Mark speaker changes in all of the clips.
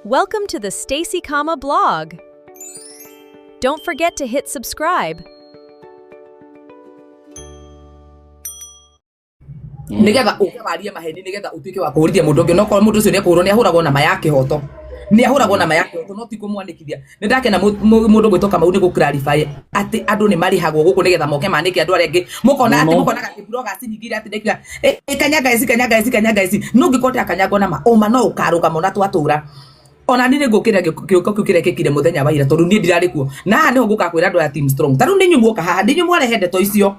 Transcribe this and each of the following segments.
Speaker 1: Welcome to the Stacy Kama blog. Don't forget to hit subscribe.
Speaker 2: Nigetha uke warie maheni, nigetha utuike wa kuhurithia mundu ungi. No korwo mundu ucio ni ni ahuragwo na ma ya kihoto, ni ahuragwo na ma ya kihoto, no ti kumwanikithia. Ni ndakena mundu gwitwo Kamau ni gu clarify ati andu ni marihagwo guku nigetha moke manike andu aria angi. Mukona ati
Speaker 3: Mũno.
Speaker 2: Mukonaga ati bloggers nyingĩ iria ati ndekiuga kanyaga ici, kanyaga ici, kanyaga ici. No ngĩkorwo ndĩrakanyagwo na ma ũma no ũkarũgama ona twatũra. Ona niĩ nĩ ngũkĩra kĩũko kĩu kĩrekĩkire mũthenya wa ira, tondũ niĩ ndirarĩ kuo. Na haha nĩho ngũka kwĩra andũ aya team strong. Ta rĩu nĩ inyuĩ muoka haha, nĩ inyuĩ mwarehe ndeto icio,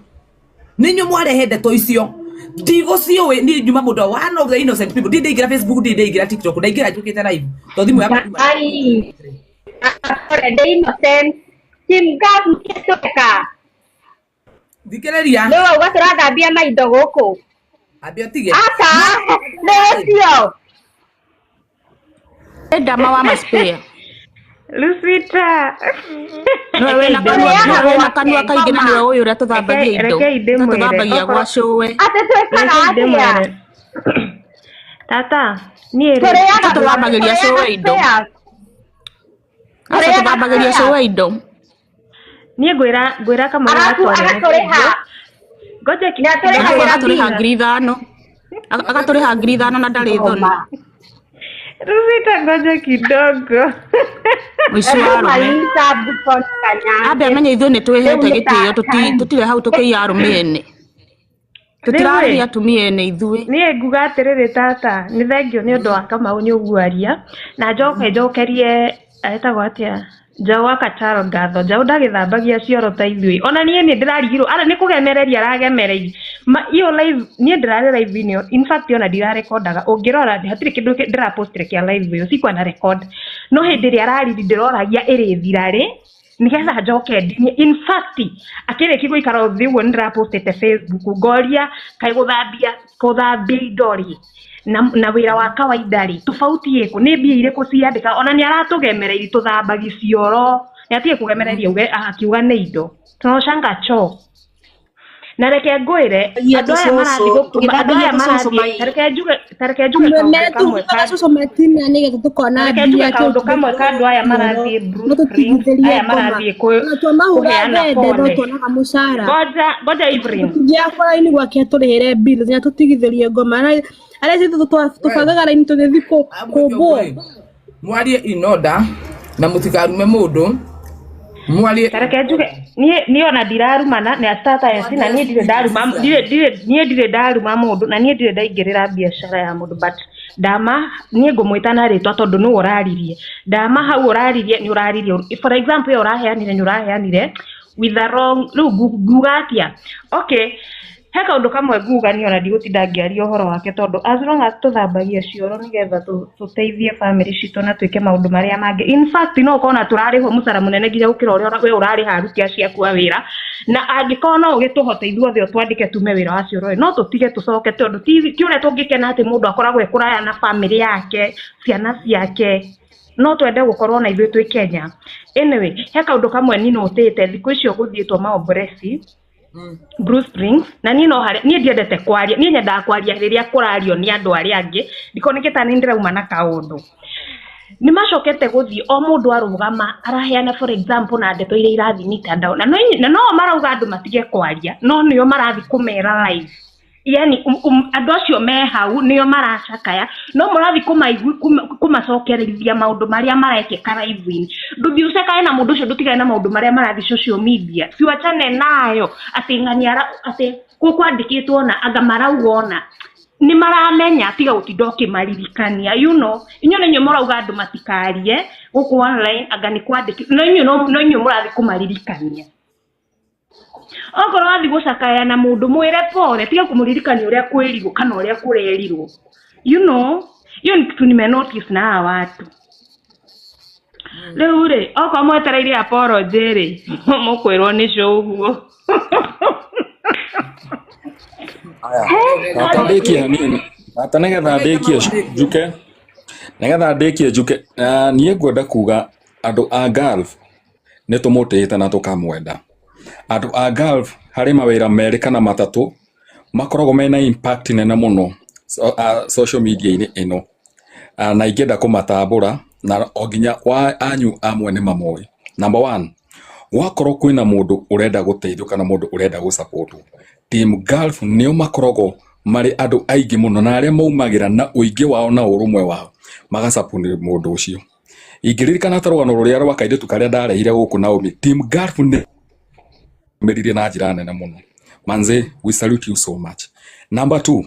Speaker 2: nĩ inyuĩ mwarehe ndeto icio. Ndigũciũĩ niĩ, nyuma mũndũ, one of the innocent people. Ndĩ ndaingĩra Facebook, ndĩ ndaingĩra TikTok, ndaingĩra njũkĩte live to thimũ yakwa yuma.
Speaker 4: Ai, the innocent. Team Gas mkĩtũreka.
Speaker 2: Thikĩrĩria.
Speaker 4: Nĩ wauga tũrathambia maindo gũkũ.
Speaker 2: Ambia ũtige.
Speaker 4: Aca, nĩ ũcio.
Speaker 5: Ndama wa maspare.
Speaker 6: Lucita.
Speaker 5: Nĩwe wĩna kanua,
Speaker 4: Tũrĩaga
Speaker 5: nĩwe wĩna kanua
Speaker 4: gwake
Speaker 5: kaingĩ na
Speaker 4: ngoma.
Speaker 5: nĩwe ũyũ ũrĩa tũthambagia indo.
Speaker 6: Rekei ndĩmwĩre.
Speaker 5: Tũthambagia gwa cũwe.
Speaker 4: Atĩ twĩkaga
Speaker 6: Rekei
Speaker 4: atĩa?
Speaker 6: ndĩmwĩre. Tata, niĩ rĩ,
Speaker 4: Tũrĩaga gwake,
Speaker 5: Tũthambagĩria
Speaker 4: tũrĩaga
Speaker 5: cũwe indo.
Speaker 4: spares.
Speaker 5: Aca
Speaker 4: Tũrĩaga
Speaker 5: tũthambagĩria
Speaker 4: spares.
Speaker 5: cũwe indo.
Speaker 6: Niĩ ngwĩra ngwĩra kamwe
Speaker 4: Arabu
Speaker 6: gakwa nene.
Speaker 4: agatũrĩha.
Speaker 6: Ngoja
Speaker 4: Nĩ atũrĩhagĩra
Speaker 5: Agatũrĩha
Speaker 4: bill.
Speaker 5: 5,000. Agatũrĩha 5,000 na ndarĩ thoni.
Speaker 4: Ngoma.
Speaker 6: Rosita, ngoja kidogo.
Speaker 5: Mũici wa
Speaker 4: Hebu
Speaker 5: arũme.
Speaker 4: maliza before
Speaker 5: Ambe
Speaker 4: nikanyange.
Speaker 5: amenye ithuĩ nĩ
Speaker 4: Rĩu
Speaker 5: twĩhete
Speaker 4: nĩ
Speaker 5: gĩtĩo,
Speaker 4: ta
Speaker 5: tũtirĩ hau tũkĩiya arũme ene. Tũtirarĩria atumia ene ithuĩ.
Speaker 6: Niĩ nguga atĩrĩrĩ, tata, nĩ thengio nĩ ũndũ wa Kamau nĩ ũguo aria, na njoke njokerie etagwo atĩa, Njaũ wa Kataro ngatho. Njaũ ndagĩthambagia cioro ta ithuĩ. Ona niĩ nĩ ndĩrarigirwo ara nĩ kũgemereria aragemereirie. Ma iyo live niĩ ndĩrarĩ live-inĩ ĩyo, in fact ona ndirarekondaga. Ũngĩrora hatirĩ kĩndũ ndĩrapostire kĩa live ĩyo, sikuwa na record. No hĩndĩ ĩrĩa arariri ndĩroragia ĩrĩthira rĩ, nĩgetha njoke ndinie. In fact, akĩrĩkia gũikara thĩ ũguo nĩ ndĩrapostĩte Facebook ngoria kaĩ gũthambia indo rĩ na wĩra wa kawaida rĩ, tofauti ĩkũ, nĩ mbia irĩkũ ciandĩka. Ona nĩ aratũgemereirie tũthambagi cioro, nĩ atige kũgemereria uge akiuga nĩ indo tunaoshanga choo. Na reke ngwĩre, andũ aya marathiĩ andũ aya marathiĩ, ta reke njuge kaũndũ kamwe ka
Speaker 7: Tũgĩthambagia tũcũcũ metina nĩgetha tũkona
Speaker 6: Reke njuge
Speaker 7: mbia.
Speaker 6: Kaũndũ kamwe ka andũ aya marathiĩ
Speaker 7: no
Speaker 6: Blue Springs,
Speaker 7: tũtigithĩrie
Speaker 6: aya
Speaker 7: ngoma
Speaker 6: marathiĩ
Speaker 7: ona twamahũra
Speaker 6: kũheana
Speaker 7: thende no
Speaker 6: pole.
Speaker 7: tuonaga mũcara.
Speaker 6: Ngoja ngoja, Evelyn.
Speaker 7: Tũthiaga raini gwake tũrĩhĩre bills na tũtigithĩrie ngoma arĩa ithuĩ tũbangaga raini tũgĩthiĩ kũmbwo.
Speaker 2: Mwarie in order na mũtikarume mũndũ, mwarie.
Speaker 6: Ta reke njuge, niĩ ona ndirarumana na tata eci, na niĩ ndirĩ ndaruma, niĩ ndirĩ ndaruma mũndũ, na niĩ ndirĩ ndaingĩrĩra biacara ya mũndũ, but ndama niĩ ngũmwĩta na rĩtwa tondũ nĩwe ũraririe. Ndama hau ũraririe nĩ ũraririe, for example ĩyo ũraheanire, nĩ ũraheanire with the wrong. Rĩu nguga atĩa? Okay, he kaũndũ kamwe nguga, niĩ ona ndigũtinda ngĩaria ũhoro wake, tondũ as long as tũthambagia cioro nĩgetha tũteithie family citũ na twĩke maũndũ marĩa mangĩ, in fact no ũkorwo na tũrarĩhwo mũcara mũnene nginya gũkĩra ũrĩa we ũrarĩha aruti acio aku a wĩra. Na angĩkorwo no ũgĩtũhote ithuothe ũtwandĩke tume wĩra wa cioro ĩ, no tũtige tũcoke, tondũ ti ũrĩa tũngĩkena atĩ mũndũ akoragwo e kũraya na family yake, ciana ciake. No twende gũkorwo na ithuĩ twĩ Kenya. Anyway, he kaũndũ kamwe ninotĩte thikũ icio gũthiĩtwo maomboreci Blue Springs, na niĩ no harĩa niĩ ndiendete kwaria, niĩ nyendaga kwaria rĩrĩa kũrario nĩ andũ arĩa angĩ, ndikoneke ta nĩ ndĩrauma na kaũndũ. Nĩ macokete gũthiĩ o mũndũ arũgama araheana for example na ndeto iria irathiĩ mitandao, na no marauga andũ matige kwaria, no nĩo marathiĩ kũmera live. Yani andũ acio me hau nĩo maracakaya, no mũrathiĩ kũmacokerithia maũndũ marĩa marekĩka live-inĩ. Ndũthiĩ ũcakaye na mũndũ ũcio, ndũtigane na maũndũ marĩa marathiĩ social media, siwachane nayo. Atĩ ng'ania atĩ gũkwandĩkĩtwo na anga marauga ona nĩ maramenya, tiga gũtinda ũkĩmaririkania. Inyuĩ nĩ inyuĩ mũrauga andũ matikarie gũkũ online, anga nĩ kwandĩki, no inyuĩ no inyuĩ mũrathiĩ kũmaririkania. Okorwo wathiĩ gũcakaya na mũndũ, mwĩre pole, tiga kũmũririkania ũrĩa kwĩrirwo kana ũrĩa kũrerirwo. Hiyo ni kitu nimenotice na hawa watu rĩu rĩ. Okorwo mwetereire apology rĩ, mũkwĩrwo nĩ ũguo.
Speaker 3: Aya, tata, ndĩkie hanini tata, nĩgetha ndĩkie njuke, nĩgetha ndĩkie njuke. Ah, niĩ ngwenda kuga andũ a Gulf nĩ tũmũtĩĩte na tũkamwenda. Andũ a Gulf harĩ mawĩra merĩ kana matatũ makoragwo mena impact nene mũno social media-inĩ ĩno. Ah, na ingĩenda kũmatambũra. Na o nginya wa anyu amwe nĩ mamoĩ. Number one, wakorwo kwĩna mũndũ ũrenda gũteithio kana mũndũ ũrenda gũsapotwo, Team Gulf nĩo makoragwo marĩ andũ aingĩ mũno na arĩa maumagĩra na ũingĩ wao na ũrũmwe wao magasapoti mũndũ ũcio. Ingĩririkana ta rũgano rũrĩa rwa kairĩtu karĩa ndarehire gũkũ Naomi, Team Gulf nĩ meririe na njĩra nene mũno. Manze, we salute you so much. Number two,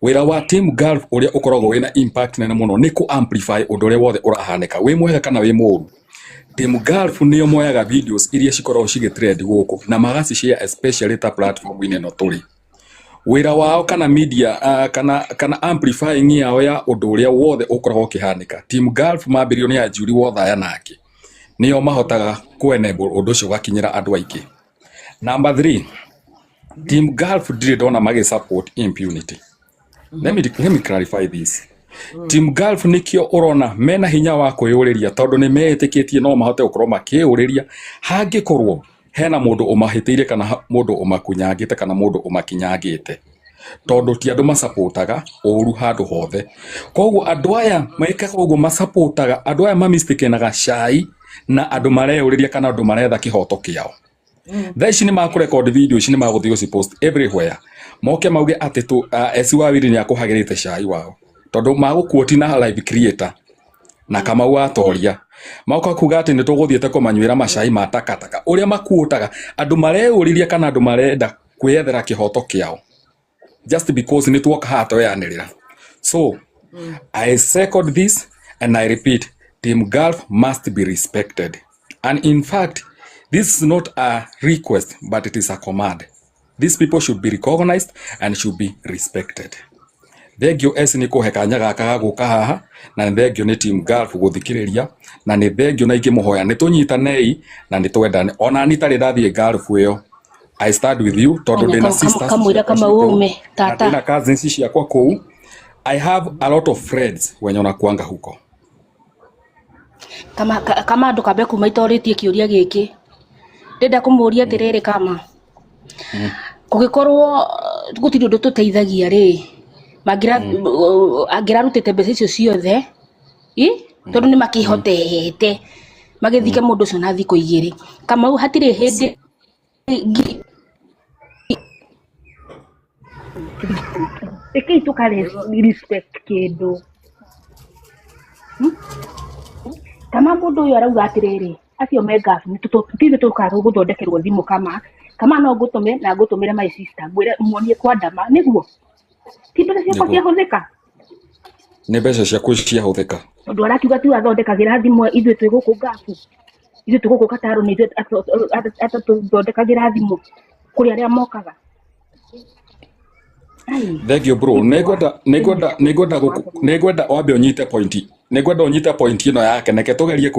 Speaker 3: wĩra wa Team Gulf ũrĩa ũkoragwo wĩna impact nene mũno nĩ kũ amplify ũndũ ũrĩa wothe ũrahanĩka, wĩ mwega kana wĩ mũũru. Team Gulf nĩo moyaga videos iria cikoragwo cigĩtrend gũkũ na magacishare especially ta platform-inĩ ĩno tũrĩ. Wĩra wao kana media kana amplifying yao ya ũndũ ũrĩa wothe ũkoragwo ũkĩhanĩka. Team Gulf mambĩrĩirio nĩ Anjuri Wothaya nake nĩo mahotaga kũ enable ũndũ ũcio ũgakinyĩra andũ aingĩ. Number three, Team Gulf ndirĩ ndona magĩ support impunity. Let me clarify this. Team Gulf nĩkĩo ũrona mena hinya wa kwĩyũrĩria tondũ nĩ meĩtĩkĩtie no mahote gũkorwo makĩyũrĩria hangĩkorwo hena mũndũ ũmahĩtĩirie kana mũndũ ũmakunyangĩte kana mũndũ ũmakinyangĩte, tondũ ti andũ masapotaga ũru handũ hothe. Koguo andũ aya mekaga ũguo masapotaga andũ aya mamistakenaga cai na andũ mareyũrĩria kana andũ maretha kĩhoto kĩao. Thaa ici nĩ makũrecord video ici, nĩ magũthiĩ gũcipost everywhere, moke mauge atĩ tu Esi Wawiri nĩ akũhagĩrĩte cai wao, tondũ magũquote na live creator na Kamau atoria moka kuga atĩ nĩ tũgũthiĩte kũmanyuĩra macai ma takataka, ũrĩa makuotaga andũ mareyũrĩria kana andũ marenda kwĩyethera kĩhoto kĩao just because nĩ tuoka haha tweyanĩrĩra. So I second this and I repeat, Team Gulf must be respected, and in fact this is not a request but it is a command. These people should be recognized and should be respected. Thengio S nĩ kũhe kanya gaka ga gũka haha, na nĩ thengio nĩ Team Gulf gũthikĩrĩria, na nĩ thengio na ingĩmũhoya nĩ tũnyitanei na nĩ twendane. Ona ni tarĩ ndathiĩ Gulf ĩyo, I stand with you tondũ
Speaker 5: Anya
Speaker 3: ndĩna sisters
Speaker 5: kamwĩra
Speaker 3: ciakwa
Speaker 5: Kamau
Speaker 3: ciĩ kũu
Speaker 5: aume
Speaker 3: na
Speaker 5: tata.
Speaker 3: ndĩna cousins ciakwa kũu. I have a lot of friends wenye wanakuanga huko.
Speaker 5: Kama kama ndũkambe kuma itorĩtie kĩũria gĩkĩ, ndĩrenda kũmũria atĩrĩrĩ, kama kũgĩkorwo gũtirĩ ũndũ tũteithagia rĩ, mangira angĩrarutĩte mbeca icio ciothe i tondũ nĩ makĩhotete magĩthike mũndũ ũcio na thikũ igĩrĩ. Kamau, hatirĩ hĩndĩ
Speaker 6: Rekei tũka respect kĩndũ.
Speaker 5: Kama mũndũ ũyũ arauga atĩrĩrĩ, acio me Gulf tithuĩ tũkaga gũthondekerwo thimũ, kama no ngũtũme na ngũtũmĩre my sister ngwĩre muonie kwandama nĩguo ti mbeca ciakwa
Speaker 3: Nĩguo.
Speaker 5: ciahũthĩka.
Speaker 3: Nĩ mbeca ciaku ciahũthĩka.
Speaker 5: Tondũ arakiuga tiwe athondekagĩra thimũ, ithuĩ twĩ gũkũ Gulf, ithuĩ twĩ gũkũ Qatar, nĩ ithuĩ atatũthondekagĩra thimũ kũrĩ arĩa mokaga. Ai.
Speaker 3: Thank you bro. Nĩngwenda wambe ũnyite point, nĩngwenda ũnyite point ĩno yake. Neke tũgerie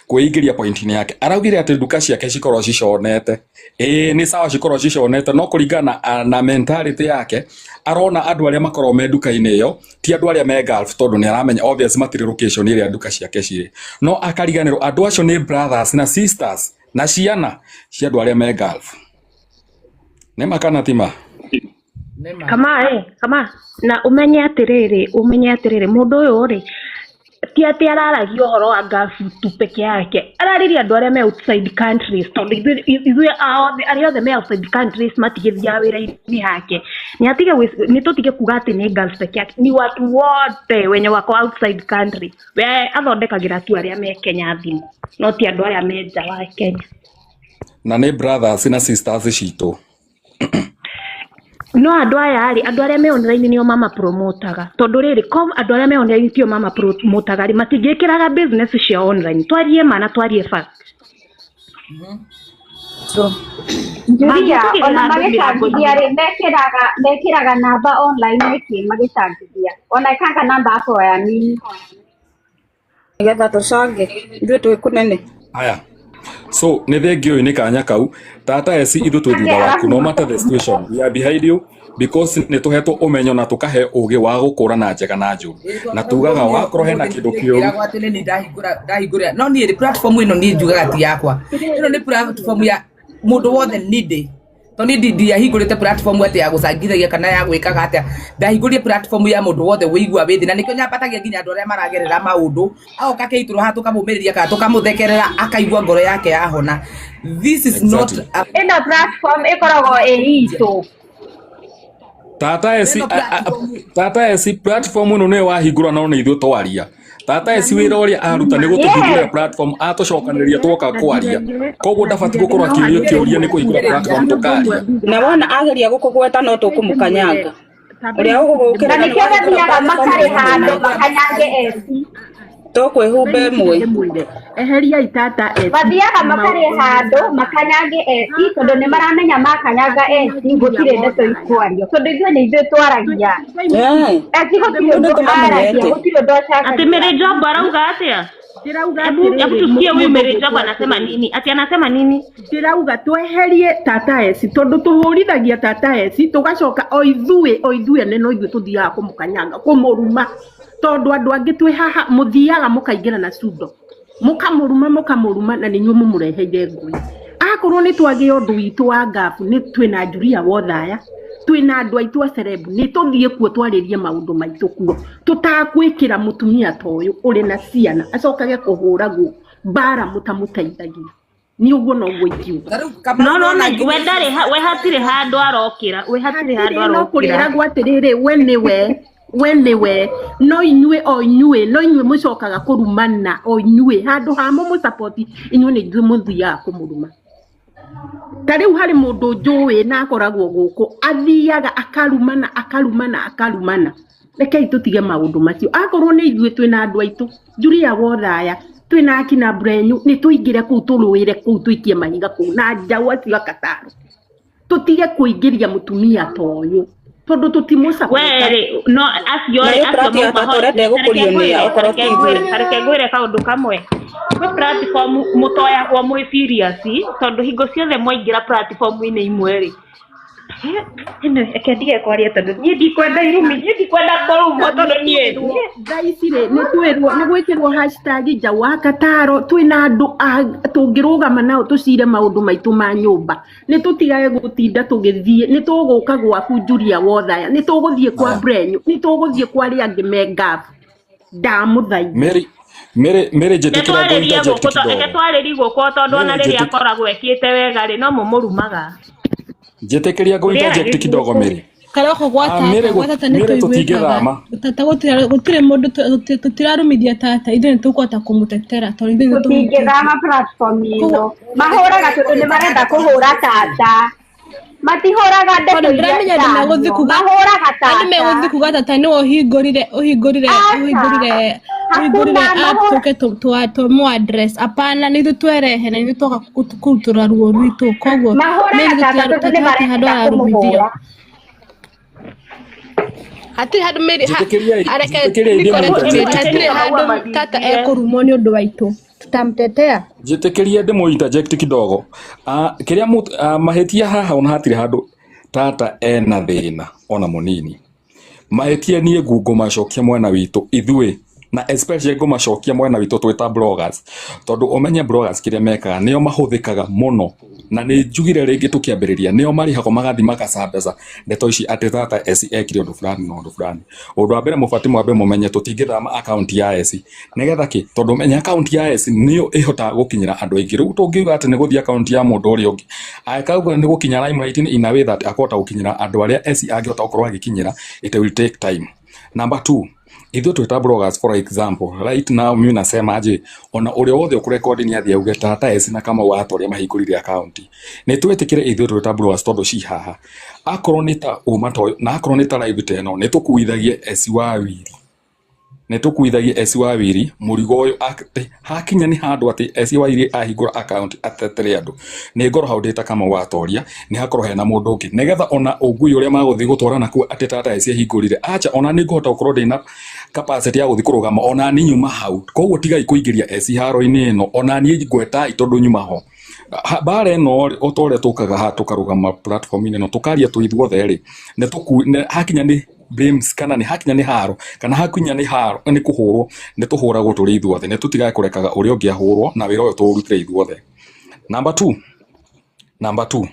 Speaker 3: kwĩingĩria point-inĩ yake. Araugire atĩ nduka ciake cikorwo ciconete. Ĩĩ, nĩ sawa, cikorwo ciconete, no kũringana na mentality yake arona andũ arĩa makoragwo me nduka-inĩ ĩyo ti andũ arĩa me Gulf, tondũ nĩ aramenya obvious matirĩ location ĩrĩa nduka ciake cirĩ, no akariganĩrwo andũ acio nĩ brothers na sisters na ciana cia andũ arĩa me Gulf. Nĩ ma kana ti ma?
Speaker 2: Nĩma.
Speaker 6: Kama ĩ kama na ũmenye atĩrĩrĩ mũndũ ũyũ rĩ, ti atĩ araragia ũhoro wa Gulf tu peke yake, araririe andũ arĩa me outside countries, tondũ ithuĩ othe arĩa othe me outside countries matigĩthiaga wĩra-inĩ hake. Nĩ atige nĩ tũtige kuga atĩ nĩ Gulf peke yake, ni watu wote wenye wako outside country. We athondekagĩra tu arĩa me Kenya thimũ, no ti andũ arĩa me nja wa Kenya.
Speaker 3: Na nĩ brothers na sisters citũ.
Speaker 6: No andũ aya rĩ, andũ arĩa me online nĩo mama promotaga, tondũ rĩrĩ ko andũ arĩa me online tio mama promotaga rĩ, matingĩkĩraga business cia online. Twarie ma na twarie fact.
Speaker 2: True.
Speaker 4: Julia,
Speaker 6: Mangĩtũgĩrĩra
Speaker 4: ona
Speaker 6: andũ
Speaker 4: magĩcangithia
Speaker 6: mĩrango-inĩ.
Speaker 4: rĩ, mekĩraga namba online nĩkĩ magĩcangithia? Wanaekanga namba hapo ya nini?
Speaker 8: Nĩgetha tũcange ithuĩ twĩ kũnene.
Speaker 3: Aya, so nĩ thengio ũyũ nĩ kanya kau tata eci ithuĩ twĩ thutha waku no matter the situation, we are behind you because nĩ tũhetwo ũmenyo na tũkahe ũgĩ wa gũkũrana njega na njũru, na tugaga wakorwo hena kĩndũ kĩũru.
Speaker 2: Ngĩragwo atĩ nĩ niĩ ndahingũra, no niĩ rĩ, platform ĩno niĩ njugaga ti yakwa. Ĩno nĩ platform ya mũndũ wothe nindĩ. To ni ndiahingũrĩte platform atĩ ya gũcangithagia kana ya gwĩkaga atĩa. Ndahingũrire platform ya mũndũ wothe wĩigua wĩ thĩ, na nĩkĩo nyambatagia nginya andũ arĩa maragerera maũndũ. Agoka akĩitũrwo haha tũkamũmĩrĩria kana tũkamũthekerera akaigua ngoro yake yahona. This is not
Speaker 3: Exactly.
Speaker 2: a
Speaker 4: Ĩno platform ĩkoragwo ĩ itũ.
Speaker 3: Tata eci
Speaker 2: ĩno platform
Speaker 3: tata eci platform ĩno nĩyo wahingũra no nĩ ithuĩ twaria. Tata eci wĩra ũrĩa aruta nĩ gũtũhingũrĩra
Speaker 4: Yes.
Speaker 3: platform atũcokanĩrĩria twoka kwaria. Koguo ndabatiĩ gũkorwo akĩũrio kĩũria nĩ kũhingũra platform tũkaria.
Speaker 8: Na wona ageria gũkũgweta no tũkũmũkanyanga. Ũrĩa
Speaker 4: Na
Speaker 8: ũgũgũkĩrĩra nĩ
Speaker 4: nĩkĩo
Speaker 8: wahingũra
Speaker 4: mathiaga
Speaker 8: platform
Speaker 4: makarĩha andũ
Speaker 8: nĩtũmũnanga.
Speaker 4: makanyange eci.
Speaker 8: Tũkwĩhumba ĩmwe.
Speaker 6: Ndĩmwĩre eheriai tata eci
Speaker 4: Mathiaga makarĩha andũ makanyange eci tondũ nĩ maramenya makanyanga eci gũtirĩ ndeto ikwario tondũ ithuĩ nĩ ithuĩ twaragia.
Speaker 8: Eh,
Speaker 4: Eci gũtirĩ
Speaker 8: Rĩu
Speaker 4: ũndũ aragia
Speaker 8: nĩtũmamenyete.
Speaker 4: gũtirĩ ũndũ
Speaker 6: Ati
Speaker 4: acangagĩra.
Speaker 6: Mary Job arauga atia?
Speaker 9: Ndĩrauga
Speaker 6: Hebu hebu
Speaker 9: atĩrĩrĩ
Speaker 6: tusikie huyu
Speaker 9: mũndũ
Speaker 6: Mary Job
Speaker 9: ngũkũ
Speaker 6: anasema
Speaker 9: atĩrĩrĩ
Speaker 6: nini? Ati anasema nini?
Speaker 9: Ndĩrauga tweherie tata eci tondũ tũhũrithagia tata eci tũgacoka o ithuĩ o ithuĩ ene no ithuĩ tũthiaga kũmũkanyanga kũmũruma tondũ andũ angĩ twĩ haha mũthiaga mũkaingĩra na cundo mũkamũruma mũkamũruma na nĩ inyuĩ mũmũreheire ngũĩ. Akorwo nĩ twagĩa ũndũ witũ wa ngabu nĩ twĩna Julia Wothaya twĩna andũ aitũ a celeb nĩ tũthiĩ kuo twarĩrie maũndũ maitũ kuo tũtakwĩkĩra mũtumia ta ũyũ ũrĩ na ciana acokage kũhũragwo mbara mũtamũteithagia. Nĩ ũguo noguo ingiuga.
Speaker 2: Ta rĩu Kamau
Speaker 6: No no
Speaker 2: nona
Speaker 6: na
Speaker 2: nginya
Speaker 6: we ndarĩ ha, we hatirĩ handũ arokĩra. We hatirĩ handũ
Speaker 9: Hatirĩ no
Speaker 6: arokĩra.
Speaker 9: kũrĩragwo atĩrĩrĩ we nĩwe we nĩwe no inyuĩ o inyuĩ no inyuĩ mũcokaga kũrumana o inyuĩ handũ ha mũmũsapoti inyuĩ nĩ ithuĩ mũthiaga kũmũruma. Ta rĩu harĩ mũndũ njũĩ na akoragwo gũkũ athiaga akarumana akarumana akarumana. Rekei tũtige maũndũ macio. Akorwo nĩ ithuĩ twĩna andũ aitũ Julia Wothaya twĩna akina Mbrenyu nĩ tũingĩre kũu tũrũĩre kũu tũikie mahiga kũu na njaũ acio a Kataro. Tũtige kũingĩria mũtumia ta ũyũ tondũ tũtimũcapotaga.
Speaker 6: Werĩ no acio
Speaker 8: Na
Speaker 6: rĩ
Speaker 8: rĩu
Speaker 6: acio
Speaker 8: plati ya
Speaker 6: mauma
Speaker 8: tata
Speaker 6: ho
Speaker 8: ũrenda
Speaker 6: tareke
Speaker 8: ĩgũkũrio nĩa
Speaker 6: ngwĩre
Speaker 8: okorwo
Speaker 6: tareke
Speaker 8: ti
Speaker 6: ngwĩre
Speaker 8: ithuĩ.
Speaker 6: tareke ngwĩre kaũndũ kamwe. Kwĩ platform mũtoyagwo mwĩ serious tondũ hingo ciothe mwaingĩra platform-inĩ imwe rĩ ĩno reke ndige kwaria tondũ niĩ ndikwenda irumi niĩ ndikwenda kũrumwo tondũ niĩ
Speaker 9: Thaa ici rĩ nĩ twĩrwo nĩ gwĩkĩrwo hashtag njaũ wa Kataro twĩna andũ a tũngĩrũgama nao tũcire maũndũ maitũ ma nyũmba nĩ tũtigage gũtinda tũgĩthiĩ nĩ tũgũka gwaku Julia Wothaya nĩ tũgũthiĩ kwa
Speaker 3: Aya.
Speaker 9: Mbrenyu nĩ tũgũthiĩ kwa arĩa angĩ me ngabu ndamũthaitha.
Speaker 3: Mary Mary Mary
Speaker 6: Reke
Speaker 3: njĩtĩkĩra ngũ
Speaker 6: twarĩrie
Speaker 3: interject
Speaker 6: gũkũ reke
Speaker 3: kidogo.
Speaker 6: twarĩrie gũkũ tondũ ona
Speaker 3: Mary
Speaker 6: rĩrĩa
Speaker 3: njĩtĩk
Speaker 6: akoragwo ekĩte wega rĩ no mũmũrumaga.
Speaker 3: njĩtĩkĩria ngũ
Speaker 6: Rĩera
Speaker 3: interject kidogo
Speaker 6: gĩthũkũ.
Speaker 3: Mary.
Speaker 7: Karoko gwa
Speaker 3: Ah,
Speaker 7: tata
Speaker 3: Mary
Speaker 7: gwa tata nĩ
Speaker 3: Mary
Speaker 7: tũiguĩkaga
Speaker 3: tũtingĩthama.
Speaker 7: tata gũtirĩ mũndũ tũtirarumithia tata ithuĩ nĩ tũkũhota kũmũtetera tondũ ithuĩ nĩ tũmũtetera.
Speaker 4: Tũtingĩthama platform ĩno.
Speaker 7: Koguo
Speaker 4: Mahũraga tondũ nĩ marenda kũhũra tata. Matihũraga ndeto
Speaker 7: tondũ
Speaker 4: iria
Speaker 7: ndĩramenya andũ megũthiĩ
Speaker 4: irario.
Speaker 7: kuga
Speaker 4: Mahũraga
Speaker 7: andũ megũthiĩ
Speaker 4: tata.
Speaker 7: kuga tata nĩwe ũhingũrire ũhingũrire
Speaker 4: Aca.
Speaker 7: ũhingũrire ũhingũrire
Speaker 4: Hakuna
Speaker 7: app
Speaker 4: mahũra.
Speaker 7: tũke tũmũ address apana nĩ ithuĩ twerehe na ithuĩ twoka kũrutũra ruo rwitũ koguo
Speaker 4: Mahũraga
Speaker 7: Mary
Speaker 4: tata tondũ
Speaker 7: tata
Speaker 4: nĩ
Speaker 7: hatirĩ handũ
Speaker 4: marenda
Speaker 7: ararumithio
Speaker 4: kũmũhũra.
Speaker 7: hatirĩ handũ Mary
Speaker 3: Njĩtĩkĩriai
Speaker 7: areke
Speaker 3: njĩtĩkĩriai ndĩmũ
Speaker 7: nĩ correct Mary
Speaker 3: interject
Speaker 7: hatirĩ
Speaker 3: kidogo.
Speaker 7: handũ tata ekũrumwo nĩ ũndũ waitũ tutamtetea.
Speaker 3: Njĩtĩkĩrie ndĩmũ interject kidogo. Ah, kĩrĩa mahĩtia haha ona hatirĩ handũ tata ena thĩna ona mũnini. Mahĩtia niĩ ngũmacokia mwena witũ ithuĩ na especially ngũmacokia mwena witũ twĩ ta bloggers tondũ ũmenye bloggers kĩrĩa mekaga nĩo mahũthĩkaga mũno na nĩ njugire rĩngĩ tũkĩambĩrĩria nĩo marĩhagwo magathiĩ makaca mbeca ndeto ici atĩ tata eci ekire ũndũ fulani na ũndũ fulani. Ũndũ wa mbere mũbatiĩ mwambe mũmenye tũtingĩthama account ya eci nĩgetha kĩ tondũ ũmenye account ya eci nĩyo ĩhotaga gũkinyĩra andũ aingĩ rĩu tũngiuga atĩ nĩ gũthiĩ account ya mũndũ ũrĩa ũngĩ angĩkauga nĩ gũkinya limelight in a way that akũhota gũkinyĩra andũ arĩa eci angĩhota gũkorwo agĩkinyĩra it will take time. Number two, ithuĩ twĩ ta bloggers for example right now mimi nasema aje ona ũrĩa wothe ũkũrekondi nĩ athiĩ auge tata eci na Kamau wa Atoria mahingũrire account nĩ twĩtĩkĩre ithuĩ twĩ ta bloggers tondũ ci haha akorwo nĩ ta ũma ta ũyũ na akorwo nĩ ta live ta ĩno nĩ tũkuithagie eci wa wiri nĩ tũkuithagie eci wa wiri mũrigo ũyũ atĩ hakinya nĩ handũ atĩ eci wa wiri ahingũra account atetere andũ nĩ ngorwo hau ndĩ ta Kamau wa Atoria nĩ hakorwo hena mũndũ ũngĩ nĩgetha ona ũngui ũrĩa magũthiĩ gũtwara nakuo atĩ tata eci ahingũrire acha ona nĩ ngũhota gũkorwo ndĩna capacity ya gũthiĩ kũrũgama ona niĩ nyuma hau koguo tigai kũingĩria eci haro-inĩ ĩno ona niĩ ngwetai tondũ nyuma ho Mbara ĩno rĩ o ta ũrĩa tũkaga haha tũkarũgama platform-inĩ ĩno tũkaria twĩ ithuothe rĩ hakinya nĩ blames kana nĩ hakinya nĩ haro kana hakinya nĩ haro nĩ kũhũrwo nĩ tũhũragwo tũrĩ ithuothe nĩ tũtigage kũrekaga ũrĩa ũngĩ ahũrwo na wĩra ũyũ tũũrutĩre ithuothe. Number two,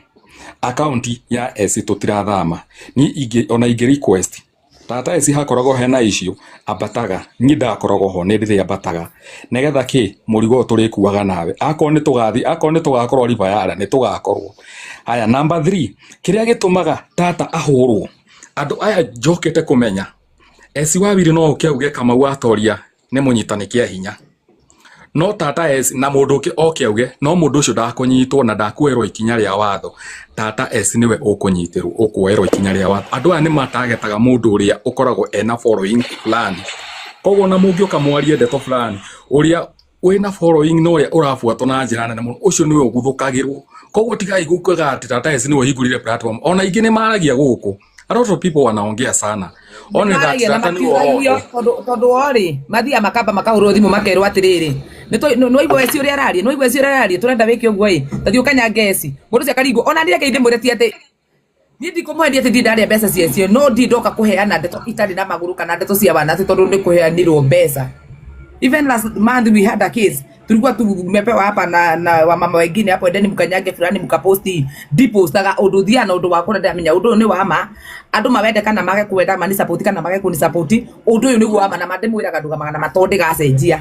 Speaker 3: Akaunti ya Esi tũtirathama. Niĩ ingĩ ona ingĩ request tata Esi hakoragwo hena issue ambataga, niĩ ndakoragwo ho nĩ ndĩrĩambataga nĩgetha kĩ mũrigo ũyũ tũrĩkuaga nawe. Akorwo nĩ tũgathiĩ, akorwo nĩ tũgakorwo River Yala nĩ tũgakorwo. Haya, number 3, kĩrĩa gĩtũmaga tata ahũrwo, andũ aya njokete kũmenya Esi Wawiri no oke auge Kamau atoria nĩ mũnyitani kĩa hinya, no tata S na mũndũ ũngĩ oke auge no mũndũ ũcio ndakũnyitwo na ndakuoerwo ikinya rĩa watho, tata S nĩwe ũkũnyitĩrwo ũkuoerwo ikinya rĩa watho. Andũ aya nĩ matagetaga mũndũ ũrĩa ũkoragwo ena following fulani, koguo ona mũngĩũka mwarie ndeto fulani, ũrĩa wĩna following na ũrĩa ũrabuatwo na njĩra nene mũno, ũcio nĩwe ũguthũkagĩrwo. Koguo tigai kugaga atĩ tata S nĩwe ũhingũrire platform, ona aingĩ nĩ maragia gũkũ, a lot of people wanaongea sana one that
Speaker 2: maragia na
Speaker 3: tata nĩwe
Speaker 2: matiũragio
Speaker 3: ũrokwo.
Speaker 2: Tondũ orĩ mathiaga makamba makahũrwo thimũ makerwo atĩrĩrĩ, nĩwaigua eci ũrĩa araria, nĩwaigua eci ũrĩa araria, tũrenda wĩke ũguo ĩ, tathiĩ ũkanyange eci mũndũ ũcio akaringwo. Ona niĩ reke ndĩmwĩre ti atĩ niĩ ndikũmwendia atĩ ndirĩ ndarĩa mbeca cia cio, no ndirĩ ndoka kũheana ndeto itarĩ na magũrũ kana ndeto cia wana atĩ tondũ nĩ kũheanirwo mbeca. Even last month we had a case, tulikuwa tumepewa hapa na wamama wengine hapo, endeni mkanyange fulani mkaposti. Ndipostaga ũndũ thiaga na ũndũ wakwa na ndamenya ũndũ ũyũ nĩ wa ma, andũ mawende kana mage kwenda, mani support kana mage kuni support, ũndũ ũyũ nĩguo wa ma, na mandĩmwĩraga ndũgamaga na ma tondũ ndĩgacenjia.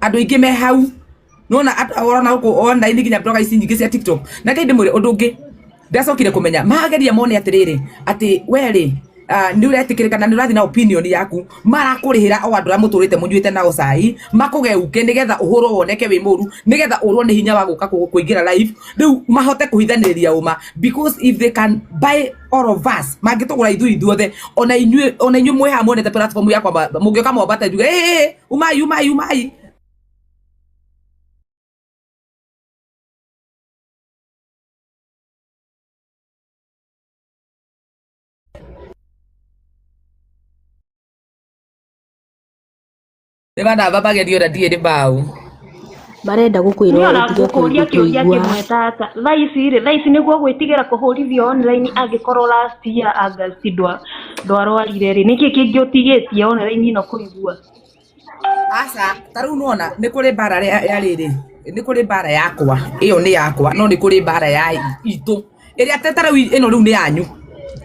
Speaker 2: Andũ aingĩ me hau nona ũrona gũkũ online nginya blogger ici nyingĩ cia TikTok. Na kai ndĩmwĩre ũndũ ũngĩ ndacokire kũmenya, mageria mone atĩrĩrĩ atĩ we rĩ nĩ ũretĩkĩrĩka na nĩ ũrathiĩ na opinion yaku, marakũrĩhĩra o andũ arĩa mũtũrĩte mũnyuĩte nao cai makũgeuke nĩgetha ũhũrwo woneke wĩ mũru, nĩgetha ũrwo nĩ hinya wa gũka kũingĩra live, rĩu mahote kũhithanĩrĩria ũma, because if they can buy all of us, mangĩtũgũra ithuĩ ithuothe, ona inyuĩ mwĩ haha muonete platform yakwa, mũngĩũka mwambate njuge ĩ umai umai umai. Nĩ manamba magerio na ndiĩ nĩ mau.
Speaker 5: Marenda gũkwĩra
Speaker 6: Niĩ ona
Speaker 5: ũtige
Speaker 6: ngũkũria kĩũria
Speaker 5: gũtũigua.
Speaker 6: kĩmwe tata, thaa ici rĩ, thaa ici nĩguo gwĩtigĩra kũhũrithio online angĩkorwo last year August ndwarwarire rĩ, nĩkĩ kĩngĩ ũtigĩtie online ĩno kũigua?
Speaker 2: Aca, ta rĩu nĩwona nĩ kũrĩ mbara ya rĩrĩ, nĩ kũrĩ mbara yakwa, ĩyo nĩ yakwa, no nĩ kũrĩ mbara ya itũ ĩrĩa ta rĩu ĩno rĩu nĩ yanyu,